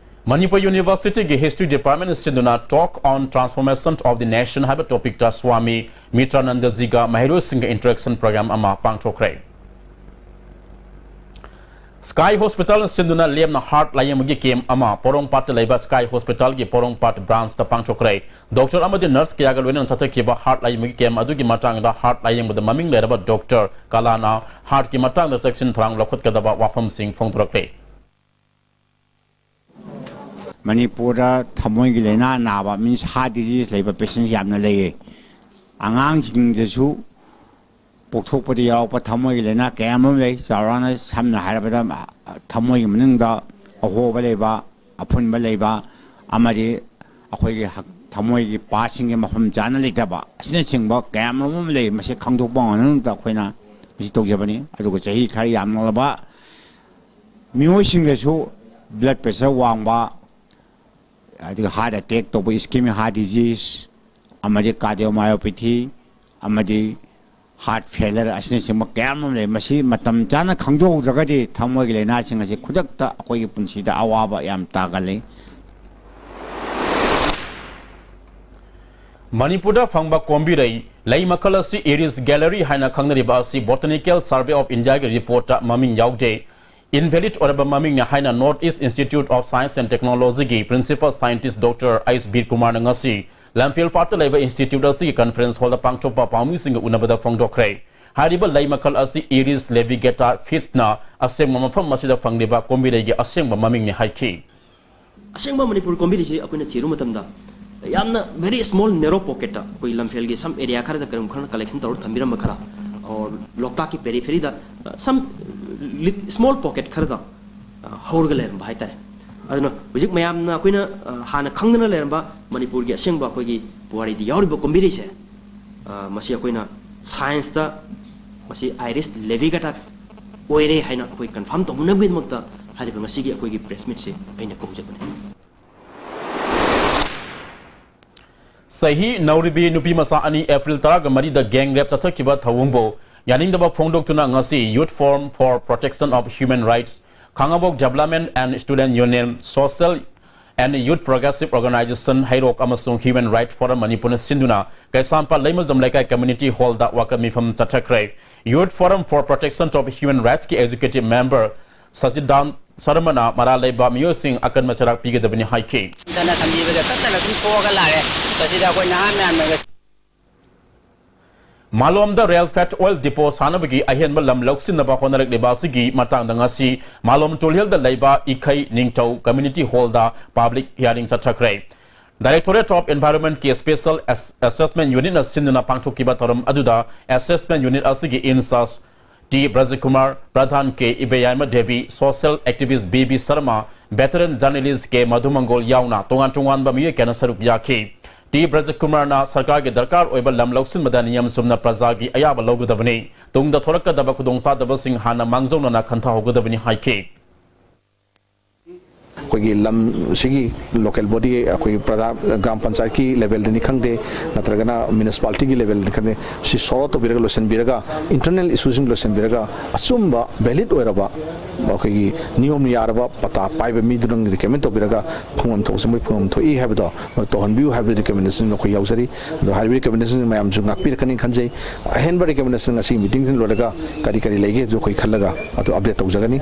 ꯃꯅꯤꯄꯨꯔ Universityꯒꯤ History Department ꯁꯤꯟꯗꯨꯅ Talk on Transformation of the Nation ꯍꯥꯏꯕ topicꯇ ꯁ꯭ꯋꯥꯃꯤ ꯃꯤꯇ꯭ꯔꯥꯅꯟꯗꯖꯤꯒ ꯃꯍꯩꯔꯣꯏꯁꯤꯡꯒ interaction program ꯑꯃ ꯄꯥꯡꯊꯣꯛꯈ꯭ꯔꯦ꯫ Sky Hospital ꯁꯤꯟꯗꯨꯅ ꯂꯦꯝꯅ heart ꯂꯥꯌꯦꯡꯕꯒꯤ camp ꯑꯃ ꯄꯣꯔꯣꯝꯄꯥꯠꯇ ꯂꯩꯕ Sky Hospitalꯒꯤ ꯄꯣꯔꯣꯝꯄꯥꯠ branchꯇ ꯄꯥꯡꯊꯣꯛꯈ꯭ꯔꯦ꯫ Doctor ꯑꯃꯗꯤ nurse ꯀꯌꯥꯒ ꯂꯣꯏꯅꯅ ꯆꯠꯊꯈꯤꯕ heart ꯂꯥꯌꯦꯡꯕꯒꯤ camp ꯑꯗꯨꯒꯤ ꯃꯇꯥꯡꯗ heart ꯂꯥꯌꯦꯡꯕꯗ ꯃꯃꯤꯡ ꯂꯩꯔꯕ doctor ꯀꯂꯥꯅ heartꯀꯤ ꯃꯇꯥꯡꯗ ꯆꯦꯛꯁꯤꯟ ꯊꯧꯔꯥꯡ ꯂꯧꯈꯠꯀꯗꯕ ꯋꯥꯐꯝꯁꯤꯡ ꯐꯣꯡꯗꯣꯔꯛꯂꯤ꯫ ꯃꯅꯤꯄꯨꯔꯗ ꯊꯃꯣꯏꯒꯤ ꯂꯥꯏꯅꯥ ꯅꯥꯕ, means heart disease ꯂꯩꯕ patient ꯌꯥꯝꯅ ꯂꯩꯌꯦ꯫ ꯑꯉꯥꯡꯁꯤꯡꯗꯁꯨ ꯄꯣꯛꯊꯣꯛꯄꯗ ꯌꯥꯎꯔꯛꯄ ꯊꯃꯣꯏꯒꯤ ꯂꯥꯏꯅꯥ ꯀꯌꯥ ꯑꯃ ꯂꯩ꯫ ꯆꯥꯎꯔꯥꯛꯅ ꯁꯝꯅ ꯍꯥꯏꯔꯕꯗ, ꯊꯃꯣꯏꯒꯤ ꯃꯅꯨꯡꯗ ꯑꯍꯣꯕ ꯂꯩꯕ, ꯑꯐꯨꯟꯕ ꯂꯩꯕ, ꯑꯃꯗꯤ ꯑꯩꯈꯣꯏꯒꯤ ꯍꯛ-, ꯊꯃꯣꯏꯒꯤ partꯁꯤꯡꯒꯤ ꯃꯐꯝ ꯆꯥꯅ ꯂꯩꯇꯕ ꯑꯁꯤꯅꯆꯤꯡꯕ ꯀꯌꯥ ꯑꯃꯔꯣꯝ ꯑꯃ ꯂꯩ꯫ ꯃꯁꯤ ꯈꯪꯗꯣꯛꯄ ꯉꯝꯅꯕ ꯑꯩꯈꯣꯏꯅ ꯃꯁꯤ ꯇꯧꯖꯕꯅꯤ꯫ ꯑꯗꯨꯒ ꯆꯍꯤ ꯈꯔ ꯌꯥꯝꯂꯕ ꯃꯤꯑꯣꯏꯁꯤꯡꯗꯁꯨ blood pressure ꯋꯥꯡꯕ, ꯑꯗꯨꯒ heart attack ꯇꯧꯕ, ischemic heart disease, ꯑꯃꯗꯤ cardiomyopathy, ꯑꯃꯗꯤ heart failure ꯑꯁꯤꯅꯆꯤꯡꯕ ꯀꯌꯥ ꯑꯃ ꯂꯩ꯫ ꯃꯁꯤ ꯃꯇꯝ ꯆꯥꯅ ꯈꯪꯗꯣꯛꯍꯧꯗ꯭ꯔꯒꯗꯤ ꯊꯃꯣꯏꯒꯤ ꯂꯥꯏꯅꯥꯁꯤꯡ ꯑꯁꯤ ꯈꯨꯗꯛꯇ ꯑꯩꯈꯣꯏꯒꯤ ꯄꯨꯟꯁꯤꯗ ꯑꯋꯥꯕ ꯌꯥꯝ ꯇꯥꯒꯜꯂꯤ꯫ ꯃꯅꯤꯄꯨꯔꯗ ꯐꯪꯕ ꯀꯣꯝꯕꯤꯔꯩ ꯂꯩ ꯃꯈꯜ ꯑꯁꯤ Iris galeae ꯍꯥꯏꯅ ꯈꯪꯅꯔꯤꯕ ꯑꯁꯤ Botanical Survey of Indiaꯒꯤ reportꯇ ꯃꯃꯤꯡ ꯌꯥꯎꯗꯦ꯫ Invalid ꯑꯣꯏꯔꯕ ꯃꯃꯤꯡꯅꯤ ꯍꯥꯏꯅ North East Institute of Science and Technologyꯒꯤ principal scientist Doctor H Birkumar ꯅ ꯉꯁꯤ ꯂꯝꯐꯦꯜ ꯄꯥꯠꯇ ꯂꯩꯕ institute ꯑꯁꯤꯒꯤ conference hallꯗ ꯄꯥꯡꯊꯣꯛꯄ ꯄꯥꯎꯃꯤꯁꯤꯡꯒ ꯎꯅꯕꯗ ꯐꯣꯡꯗꯣꯛꯈ꯭ꯔꯦ꯫ ꯍꯥꯏꯔꯤꯕ ꯂꯩ ꯃꯈꯜ ꯑꯁꯤ Iris laevigata Fitz ꯅ ꯑꯁꯦꯡꯕ ꯃꯐꯝ ꯑꯁꯤꯗ ꯐꯪꯂꯤꯕ ꯀꯣꯝꯕꯤꯔꯩꯒꯤ ꯑꯁꯦꯡꯕ ꯃꯃꯤꯡꯅꯤ ꯍꯥꯏꯈꯤ꯫ ꯑꯁꯦꯡꯕ ꯃꯅꯤꯄꯨꯔ ꯀꯣꯝꯕꯤꯔꯩꯁꯤ ꯑꯩꯈꯣꯏꯅ ꯊꯤꯔꯨꯕ ꯃꯇꯝꯗ ꯌꯥꯝꯅ very small narrow pocketꯇ, ꯑꯩꯈꯣꯏ ꯂꯝꯐꯦꯜꯒꯤ some area ꯈꯔꯗ ꯀꯔꯤꯒꯨꯝꯕ ꯈꯔꯅ collection ꯇꯧꯔꯒ ꯊꯝꯕꯤꯔꯝꯕ ꯈꯔ, or ꯂꯣꯛꯇꯥꯛꯀꯤ peripheryꯗ, uh, some lit-, small pocket ꯈꯔꯗ, uh, ꯍꯧꯔꯒ ꯂꯩꯔꯝꯕ ꯍꯥꯏꯇꯥꯔꯦ꯫ ꯑꯗꯨꯅ ꯍꯧꯖꯤꯛ ꯃꯌꯥꯝꯅ ꯑꯩꯈꯣꯏꯅ, uh, ꯍꯥꯟꯅ ꯈꯪꯗꯅ ꯂꯩꯔꯝꯕ ꯃꯅꯤꯄꯨꯔꯒꯤ ꯑꯁꯦꯡꯕ ꯑꯩꯈꯣꯏꯒꯤ ꯄꯨꯋꯥꯔꯤꯗ ꯌꯥꯎꯔꯤꯕ ꯀꯣꯝꯕꯤꯔꯩꯁꯦ, ꯑ, ꯃꯁꯤ ꯑꯩꯈꯣꯏꯅ scienceꯇ ꯃꯁꯤ Iris laevigata ꯑꯣꯏꯔꯦ ꯍꯥꯏꯅ ꯑꯩꯈꯣꯏ confirm ꯇꯧꯅꯕꯒꯤꯗꯃꯛꯇ ꯍꯥꯏꯔꯤꯕ ꯉꯁꯤꯒꯤ ꯑꯩꯈꯣꯏꯒꯤ press meetꯁꯦ ꯑꯩꯅ ꯀꯧꯖꯕꯅꯤ꯫ ꯆꯍꯤ ꯅꯧꯔꯤꯕꯤ ꯅꯨꯄꯤ ꯃꯆꯥ ꯑꯅꯤ ꯑꯦꯄ꯭ꯔꯤꯜ ꯇꯔꯥꯒ ꯃꯔꯤꯗ gang rape ꯆꯠꯊꯈꯤꯕ ꯊꯧꯑꯣꯡꯕꯨ ꯌꯥꯅꯤꯡꯗꯕ ꯐꯣꯡꯗꯣꯛꯇꯨꯅ ꯉꯁꯤ Youth Forum for Protection of Human Rights, Khangabok Development and Student Union, Social and Youth Progressive Organization, ꯍꯩꯔꯣꯛ ꯑꯃꯁꯨꯡ Human Rights Forum ꯃꯅꯤꯄꯨꯔꯅ ꯁꯤꯟꯗꯨꯅ ꯀꯩꯁꯥꯝꯄꯥꯠ ꯂꯩꯃꯖꯝ ꯂꯩꯀꯥꯏ community hall ꯗ ꯋꯥꯀꯠ ꯃꯤꯐꯝ ꯆꯠꯊꯈ꯭ꯔꯦ꯫ Youth Forum for Protection of Human Rights ꯀꯤ executive member ꯁꯆꯤꯗꯥꯟ ꯁꯔꯃꯅ ꯃꯔꯥꯜ ꯂꯩꯕ ꯃꯤꯑꯣꯏꯁꯤꯡ ꯑꯀꯟꯕ ꯆꯩꯔꯥꯛ ꯄꯤꯒꯗꯕꯅꯤ ꯍꯥꯏꯈꯤ꯫ ꯍꯟꯊꯅ ꯊꯝꯕꯤꯕꯗ ꯀꯛꯇꯅ ꯑꯗꯨꯝ ꯊꯣꯛꯑꯒ ꯂꯥꯛꯑꯦ꯫ ꯃꯁꯤꯗ ꯑꯩꯈꯣꯏ ꯅꯍꯥ ꯃꯌꯥꯝꯅꯒ ꯃꯥꯂꯣꯝꯗ Rail Fat Oil Depot ꯁꯥꯅꯕꯒꯤ ꯑꯍꯦꯟꯕ ꯂꯝ ꯂꯧꯁꯤꯟꯅꯕ ꯍꯣꯠꯅꯔꯛꯂꯤꯕ ꯑꯁꯤꯒꯤ ꯃꯇꯥꯡꯗ ꯉꯁꯤ ꯃꯥꯂꯣꯝ ꯇꯨꯜꯍꯦꯜꯗ ꯂꯩꯕ ꯏꯈꯩ ꯅꯤꯡꯊꯧ community hall the public hearing ꯆꯠꯊꯈ꯭ꯔꯦ꯫ Directorate of Environment ꯀꯤ Special Ass-, Assessment Unit ꯅ ꯁꯤꯟꯗꯨꯅ ꯄꯥꯡꯊꯣꯛꯈꯤꯕ ꯊꯧꯔꯝ ꯑꯗꯨꯗ Assessment Unit ꯑꯁꯤꯒꯤ in charge T Brajakumar, Pradhan K Ibeyaima Devi, social activist B B Sharma, veteran journalist K Madhumangol ꯌꯥꯎꯅ ꯇꯣꯉꯥꯟ ꯇꯣꯉꯥꯟꯕ ꯃꯤꯑꯣꯏ ꯀꯌꯥꯅ ꯁꯔꯨꯛ ꯌꯥꯈꯤ꯫ ꯇꯤ ꯕ꯭ꯔꯖꯀꯨꯃꯥꯔꯅ ꯁꯔꯀꯥꯔꯒꯤ ꯗꯔꯀꯥꯔ ꯑꯣꯏꯕ ꯂꯝ ꯂꯧꯁꯤꯟꯕꯗ ꯅꯤꯌꯝ ꯆꯨꯝꯅ ꯄ꯭ꯔꯖꯥꯒꯤ ꯑꯌꯥꯕ ꯂꯧꯒꯗꯕꯅꯤ, ꯇꯨꯡꯗ ꯊꯣꯔꯛꯀꯗꯕ ꯈꯨꯗꯣꯡꯆꯥꯗꯕꯁꯤꯡ ꯍꯥꯟꯅ ꯃꯥꯡꯖꯧꯅꯅ ꯈꯟꯊꯍꯧꯒꯗꯕꯅꯤ ꯍꯥꯏꯈꯤ꯫ ꯑꯩꯈꯣꯏꯒꯤ ꯂꯝꯁꯤꯒꯤ local body, ꯑꯩꯈꯣꯏꯒꯤ ꯄ꯭ꯔꯖꯥ, ꯒ꯭ꯔꯥꯝ ꯄꯟꯆꯥꯌꯠꯀꯤ level ꯗꯅꯤ ꯈꯪꯗꯦ, ꯅꯠꯇ꯭ꯔꯒꯅ municipality ꯒꯤ level ꯗꯅꯤ ꯈꯪꯗꯦ, ꯁꯤ sort out ꯇꯧꯕꯤꯔꯒ, ꯂꯣꯏꯁꯤꯟꯕꯤꯔꯒ, internal issue ꯁꯤꯡ ꯂꯣꯏꯁꯤꯟꯕꯤꯔꯒ, ꯑꯆꯨꯝꯕ valid ꯑꯣꯏꯔꯕ ꯑꯩꯈꯣꯏꯒꯤ ꯅꯤꯌꯣꯝ ꯌꯥꯔꯕ ꯄꯇꯥ ꯄꯥꯏꯕ ꯃꯤꯗꯨꯅ recommend ꯇꯧꯕꯤꯔꯒ, ꯐꯪꯐꯝ ꯊꯣꯛꯄꯁꯦ ꯃꯣꯏ ꯐꯪꯐꯝ ꯊꯣꯛꯏ ꯍꯥꯏꯕꯗꯣ ꯃꯣꯏ ꯇꯧꯍꯟꯕꯤꯌꯨ ꯍꯥꯏꯕꯒꯤ recommendation ꯑꯩꯈꯣꯏ ꯌꯥꯎꯖꯔꯤ꯫ ꯑꯗꯣ ꯍꯥꯏꯔꯤꯕ recommendation ꯃꯌꯥꯝꯁꯨ ꯉꯥꯛꯄꯤꯔꯛꯀꯅꯤ ꯈꯟꯖꯩ꯫ ꯑꯍꯦꯟꯕ recommendation ꯉꯁꯤ meeting ꯁꯤꯡ ꯂꯣꯏꯔꯒ ꯀꯔꯤ ꯀꯔꯤ ꯂꯩꯒꯦ ꯍꯥꯏꯕꯗꯨ ꯑꯩꯈꯣꯏ ꯈꯜꯂꯒ ꯑꯗꯨ update ꯇꯧꯖꯒꯅꯤ꯫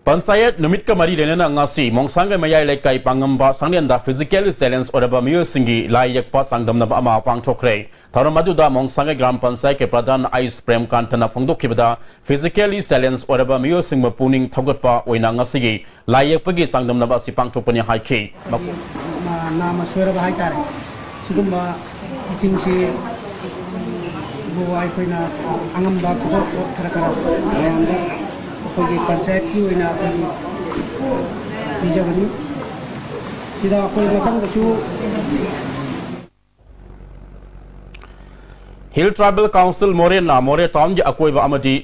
ꯄꯟꯆꯥꯌꯠ ꯅꯨꯃꯤꯠꯀ ꯃꯔꯤ ꯂꯩꯅꯅ ꯉꯁꯤ ꯃꯣꯡꯁꯥꯡꯒꯩ ꯃꯌꯥꯏ ꯂꯩꯀꯥꯏ ꯄꯥꯉꯝꯕ ꯁꯪꯂꯦꯟꯗ physically challenge ꯑꯣꯏꯔꯕ ꯃꯤꯑꯣꯏꯁꯤꯡꯒꯤ ꯂꯥꯏ ꯌꯦꯛꯄ ꯆꯥꯡꯗꯝꯅꯕ ꯑꯃ ꯄꯥꯡꯊꯣꯛꯈ꯭ꯔꯦ꯫ ꯊꯧꯔꯝ ꯑꯗꯨꯗ ꯃꯣꯡꯁꯥꯡꯒꯩ ꯒ꯭ꯔꯥꯝ ꯄꯟꯆꯥꯌꯠꯀꯤ ꯄ꯭ꯔꯙꯥꯟ ꯑꯩꯁ ꯄ꯭ꯔꯦꯝꯀꯥꯟꯇꯅ ꯐꯣꯡꯗꯣꯛꯈꯤꯕꯗ, physically challenge ꯑꯣꯏꯔꯕ ꯃꯤꯑꯣꯏꯁꯤꯡꯕꯨ ꯄꯨꯛꯅꯤꯡ ꯊꯧꯒꯠꯄ ꯑꯣꯏꯅ ꯉꯁꯤꯒꯤ ꯂꯥꯏ ꯌꯦꯛꯄꯒꯤ ꯆꯥꯡꯗꯝꯅꯕ ꯑꯁꯤ ꯄꯥꯡꯊꯣꯛꯄꯅꯤ ꯍꯥꯏꯈꯤ꯫ ꯃꯈꯣ- ꯃꯥ-, ꯅꯥꯝꯃ ꯁꯣꯏꯔꯕ ꯍꯥꯏꯇꯥꯔꯦ꯫ ꯁꯤꯒꯨꯝꯕ ꯁꯤꯡꯁꯤ ꯕꯕꯥ ꯑꯩꯈꯣꯏꯅ ꯑꯉꯝꯕ ꯈꯨꯗꯣꯜꯄꯣꯠ ꯈꯔ ꯈꯔ ꯃꯌꯥꯝꯗ ꯑꯩꯈꯣꯏꯒꯤ ꯄꯟꯆꯥꯌꯠꯀꯤ ꯑꯣꯏꯅ ꯑꯩꯈꯣꯏꯒꯤ ꯄꯤꯖꯕꯅꯤ꯫ ꯁꯤꯗ ꯑꯩꯈꯣꯏ ꯃꯊꯪꯗꯁꯨ Hill Tribal Council ꯃꯣꯔꯦꯅ ꯃꯣꯔꯦ ꯇꯥꯎꯟꯒꯤ ꯑꯀꯣꯏꯕ ꯑꯃꯗꯤ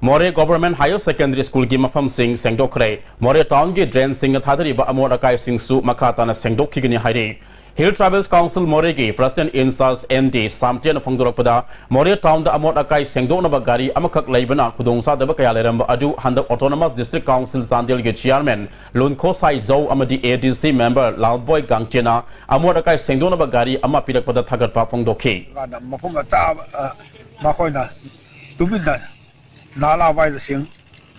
ꯃꯣꯔꯦ Government Higher Secondary Schoolꯒꯤ ꯃꯐꯝꯁꯤꯡ ꯁꯦꯡꯗꯣꯛꯈ꯭ꯔꯦ꯫ ꯃꯣꯔꯦ townꯒꯤ drainꯁꯤꯡꯗ ꯊꯥꯗꯔꯤꯕ ꯑꯃꯣꯠ ꯑꯀꯥꯏꯁꯤꯡꯁꯨ ꯃꯈꯥ ꯇꯥꯅ ꯁꯦꯡꯗꯣꯛꯈꯤꯒꯅꯤ ꯍꯥꯏꯔꯤ꯫ Hill Tribal Council ꯃꯣꯔꯦꯒꯤ President in charge N D ꯁꯥꯝꯇꯦꯟꯅ ꯐꯣꯡꯗꯣꯔꯛꯄꯗ, ꯃꯣꯔꯦ townꯗ ꯑꯃꯣꯠ ꯑꯀꯥꯏ ꯁꯦꯡꯗꯣꯛꯅꯕ ꯒꯥꯔꯤ ꯑꯃꯈꯛ ꯂꯩꯕꯅ ꯈꯨꯗꯣꯡꯆꯥꯗꯕ ꯀꯌꯥ ꯂꯩꯔꯝꯕ ꯑꯗꯨ ꯍꯟꯗꯛ Autonomous District Council ꯆꯥꯟꯗꯦꯜꯒꯤ Chairman ꯂꯨꯟꯈꯣꯁꯥꯏ ꯖꯧ ꯑꯃꯗꯤ ꯑꯦ ꯗꯤ ꯁꯤ member ꯂꯥꯜꯕꯣꯏ ꯒꯥꯡꯆꯦꯅ ꯑꯃꯣꯠ ꯑꯀꯥꯏ ꯁꯦꯡꯗꯣꯛꯅꯕ ꯒꯥꯔꯤ ꯑꯃ ꯄꯤꯔꯛꯄꯗ ꯊꯥꯒꯠꯄ ꯐꯣꯡꯗꯣꯛꯈꯤ꯫ ꯀꯥꯟꯗ ꯃꯐꯝ ꯑꯆꯥꯕ, ꯑ, ꯃꯈꯣꯏꯅ ꯇꯨꯃꯤꯟꯅ ꯅꯥꯂꯥ ꯋꯥꯏꯗ ꯁꯦꯡ-,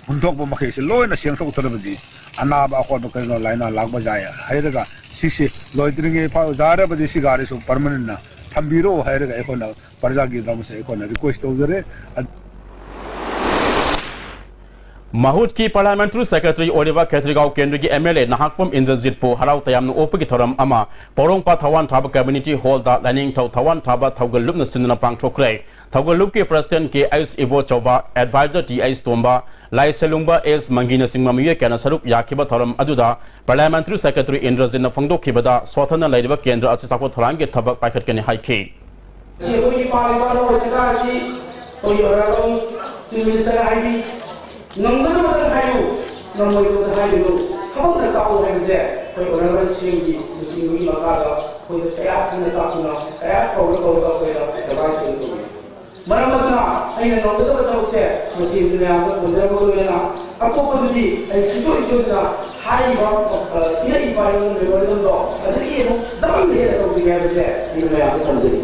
ꯍꯨꯟꯗꯣꯛꯄ ꯃꯈꯩꯁꯤ ꯂꯣꯏꯅ ꯁꯦꯡꯊꯣꯛꯇ꯭ꯔꯕꯗꯤ ꯑꯅꯥꯕ ꯑꯀꯣꯟꯕ ꯀꯔꯤꯅꯣ ꯂꯥꯏꯅꯥ ꯂꯥꯛꯄ ꯌꯥꯏ ꯍꯥꯏꯔꯒ ꯁꯤꯁꯤ ꯂꯣꯏꯗ꯭ꯔꯤꯉꯩ ꯐꯥꯎ ꯌꯥꯔꯕꯗꯤ ꯁꯤ ꯒꯥꯔꯤꯁꯨ permanentꯅ ꯊꯝꯕꯤꯔꯣ ꯍꯥꯏꯔꯒ ꯑꯩꯈꯣꯏꯅ ꯄ꯭ꯔꯖꯥꯒꯤꯗꯃꯛꯁꯦ ꯑꯩꯈꯣꯏꯅ request ꯇꯧꯖꯔꯦ꯫ ꯃꯍꯨꯠꯀꯤ Parliamentary Secretary ꯑꯣꯏꯔꯤꯕ ꯈꯦꯇ꯭ꯔꯤꯒꯥꯎ ꯀꯦꯟꯗ꯭ꯔꯒꯤ ꯑꯦꯝ ꯑꯦꯜ ꯑꯦ ꯅꯍꯥꯛꯄꯝ ꯏꯟꯗ꯭ꯔꯖꯤꯠꯄꯨ ꯍꯔꯥꯎ ꯇꯌꯥꯝꯅ ꯑꯣꯛꯄꯒꯤ ꯊꯧꯔꯝ ꯑꯃ ꯄꯣꯔꯣꯝꯄꯥꯠ ꯊꯋꯥꯟ ꯊꯥꯕ Community Hallꯗ ꯂꯥꯏꯅꯤꯡꯊꯧ ꯊꯋꯥꯟ ꯊꯥꯕ ꯊꯧꯒꯜ ꯂꯨꯞꯅ ꯁꯤꯟꯗꯨꯅ ꯄꯥꯡꯊꯣꯛꯈ꯭ꯔꯦ꯫ ꯊꯧꯒꯜ ꯂꯨꯞꯀꯤ President ꯀꯦ H Ibochouba, Advisor T H ꯇꯣꯝꯕ, ꯂꯥꯏꯁꯦꯂꯨꯡꯕ ꯑꯦꯁ ꯃꯪꯒꯤꯅꯆꯤꯡꯕ ꯃꯤꯑꯣꯏ ꯀꯌꯥꯅ ꯁꯔꯨꯛ ꯌꯥꯈꯤꯕ ꯊꯧꯔꯝ ꯑꯗꯨꯗ Parliamentary Secretary ꯏꯟꯗ꯭ꯔꯖꯤꯠꯅ ꯐꯣꯡꯗꯣꯛꯈꯤꯕꯗ, ꯁꯣꯠꯊꯅ ꯂꯩꯔꯤꯕ ꯀꯦꯟꯗ꯭ꯔ ꯑꯁꯤ ꯆꯥꯎꯈꯠ ꯊꯧꯔꯥꯡꯒꯤ ꯊꯕꯛ ꯄꯥꯏꯈꯠꯀꯅꯤ ꯍꯥꯏꯈꯤ꯫ ꯑꯁꯤ ꯑꯩꯈꯣꯏꯒꯤ ꯄꯥꯜꯂꯤꯕ ꯑꯅꯧꯕ ꯁꯔꯀꯥꯔ ꯑꯁꯤ ꯑꯩꯈꯣꯏꯒꯤ Honourable Chief Minister ꯍꯥꯏꯕꯤ, ꯉꯝꯒꯗꯕꯗ ꯍꯥꯏꯌꯨ, ꯉꯝꯃꯣꯏꯗꯕꯗ ꯍꯥꯏꯒꯅꯨ, ꯊꯕꯛꯅ ꯇꯥꯛꯎ ꯍꯥꯏꯕꯁꯦ ꯑꯩꯈꯣꯏ Honourable ꯁꯤ ꯑꯦꯝꯒꯤ ꯂꯨꯆꯤꯡꯕꯒꯤ ꯃꯈꯥꯗ ꯑꯩꯈꯣꯏꯗ ꯀꯌꯥ ꯊꯨꯅ ꯇꯥꯛꯇꯨꯅ, ꯀꯌꯥ ꯀꯧꯔ ꯀꯧꯔꯒ ꯑꯩꯈꯣꯏꯗ advice ꯇꯧꯏ꯫ ꯃꯔꯝ ꯑꯗꯨꯅ ꯑꯩꯅ ꯉꯝꯒꯗꯕ ꯊꯕꯛꯁꯦ ꯃꯁꯤ ꯃꯌꯥꯝꯗ ꯇꯧꯖꯔꯕ ꯂꯣꯏꯅꯅ ꯑꯇꯣꯞꯄꯗꯨꯗꯤ ꯑꯩ ꯁꯨꯡꯁꯣꯏ ꯁꯣꯏꯗꯅ ꯍꯥꯏꯔꯤꯕ, ꯑ, ꯏꯔꯛꯏꯕ memorandumꯗꯣ ꯑꯗꯨꯗꯒꯤ ꯑꯃꯨꯛ double ꯍꯦꯟꯅ ꯇꯧꯖꯒꯦ ꯍꯥꯏꯕꯁꯦ ꯑꯩꯅ ꯃꯌꯥꯝꯗ ꯊꯝꯖꯔꯤ꯫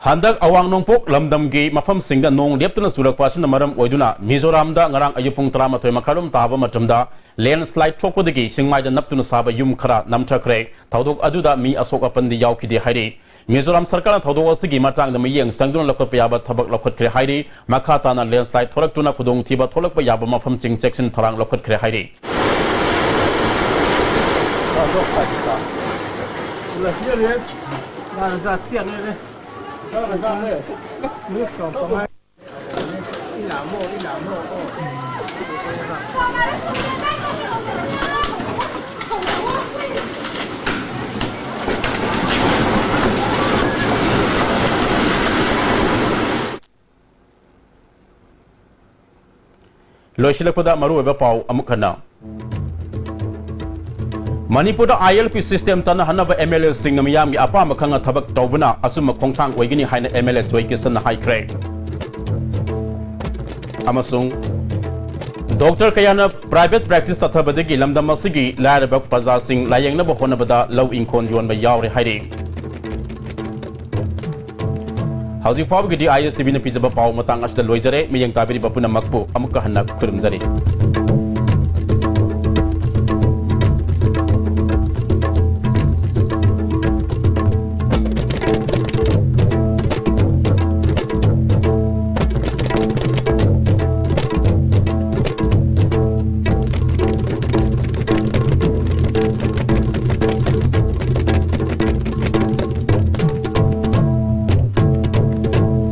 ꯍꯟꯗꯛ ꯑꯋꯥꯡ ꯅꯣꯡꯄꯣꯛ ꯂꯝꯗꯝꯒꯤ ꯃꯐꯝꯁꯤꯡꯗ ꯅꯣꯡ ꯂꯦꯞꯇꯅ ꯆꯨꯔꯛꯄ ꯑꯁꯤꯅ ꯃꯔꯝ ꯑꯣꯏꯗꯨꯅ ꯃꯤꯖꯣꯔꯥꯝꯗ ꯉꯔꯥꯡ ꯑꯌꯨꯛ ꯄꯨꯡ ꯇꯔꯥꯃꯥꯊꯣꯏ ꯃꯈꯥꯏꯔꯣꯝ ꯇꯥꯕ ꯃꯇꯝꯗ landslide ꯊꯣꯛꯄꯗꯒꯤ ꯆꯤꯡꯃꯥꯏꯗ ꯅꯞꯇꯨꯅ ꯁꯥꯕ ꯌꯨꯝ ꯈꯔ ꯅꯝꯊꯈ꯭ꯔꯦ꯫ ꯊꯧꯗꯣꯛ ꯑꯗꯨꯗ ꯃꯤ ꯑꯁꯣꯛ ꯑꯄꯟꯗꯤ ꯌꯥꯎꯈꯤꯗꯦ ꯍꯥꯏꯔꯤ꯫ ꯃꯤꯖꯣꯔꯥꯝ ꯁꯔꯀꯥꯔꯅ ꯊꯧꯗꯣꯛ ꯑꯁꯤꯒꯤ ꯃꯇꯥꯡꯗ ꯃꯤꯠꯌꯦꯡ ꯆꯪꯗꯨꯅ ꯂꯧꯈꯠꯄ ꯌꯥꯕ ꯊꯕꯛ ꯂꯧꯈꯠꯈ꯭ꯔꯦ ꯍꯥꯏꯔꯤ꯫ ꯃꯈꯥ ꯇꯥꯅ landslide ꯊꯣꯛꯂꯛꯇꯨꯅ ꯈꯨꯗꯣꯡꯊꯤꯕ ꯊꯣꯛꯂꯛꯄ ꯌꯥꯕ ꯃꯐꯝꯁꯤꯡ ꯆꯦꯛꯁꯤꯟ ꯊꯧꯔꯥꯡ ꯂꯧꯈꯠꯈ꯭ꯔꯦ ꯍꯥꯏꯔꯤ꯫ ꯂꯣꯏꯁꯤꯜꯂꯛꯄꯗ ꯃꯔꯨꯑꯣꯏꯕ ꯄꯥꯎ ꯑꯃꯨꯛ ꯍꯟꯅ꯫ ꯃꯅꯤꯄꯨꯔꯗ ILP system ꯆꯠꯅꯍꯟꯅꯕ MLA ꯁꯤꯡꯅ ꯃꯤꯌꯥꯝꯒꯤ ꯑꯄꯥꯝꯕ ꯈꯪꯅ ꯊꯕꯛ ꯇꯧꯕꯅ ꯑꯆꯨꯝꯕ ꯈꯣꯡꯊꯥꯡ ꯑꯣꯏꯒꯅꯤ ꯍꯥꯏꯅ MLA ꯖꯣꯏ ꯀꯤꯁꯟꯅ ꯍꯥꯏꯈ꯭ꯔꯦ꯫ ꯑꯃꯁꯨꯡ doctor ꯀꯌꯥꯅ private practice ꯆꯠꯊꯕꯗꯒꯤ ꯂꯝꯗꯝ ꯑꯁꯤꯒꯤ ꯂꯥꯏꯔꯕ ꯄ꯭ꯔꯖꯥꯁꯤꯡ ꯂꯥꯌꯦꯡꯅꯕ ꯍꯣꯠꯅꯕꯗ ꯂꯧ ꯏꯪꯈꯣꯜ ꯌꯣꯟꯕ ꯌꯥꯎꯔꯦ ꯍꯥꯏꯔꯤ꯫ ꯍꯧꯖꯤꯛ ꯐꯥꯎꯕꯒꯤꯗꯤ ISTVꯅ ꯄꯤꯖꯕ ꯄꯥꯎ ꯃꯇꯥꯡ ꯑꯁꯤꯗ ꯂꯣꯏꯖꯔꯦ꯫ ꯃꯤꯠꯌꯦꯡ ꯇꯥꯕꯤꯔꯤꯕ ꯄꯨꯝꯅꯃꯛꯄꯨ ꯑꯃꯨꯛꯀ ꯍꯟꯅ ꯈꯨꯔꯨꯝꯖꯔꯤ꯫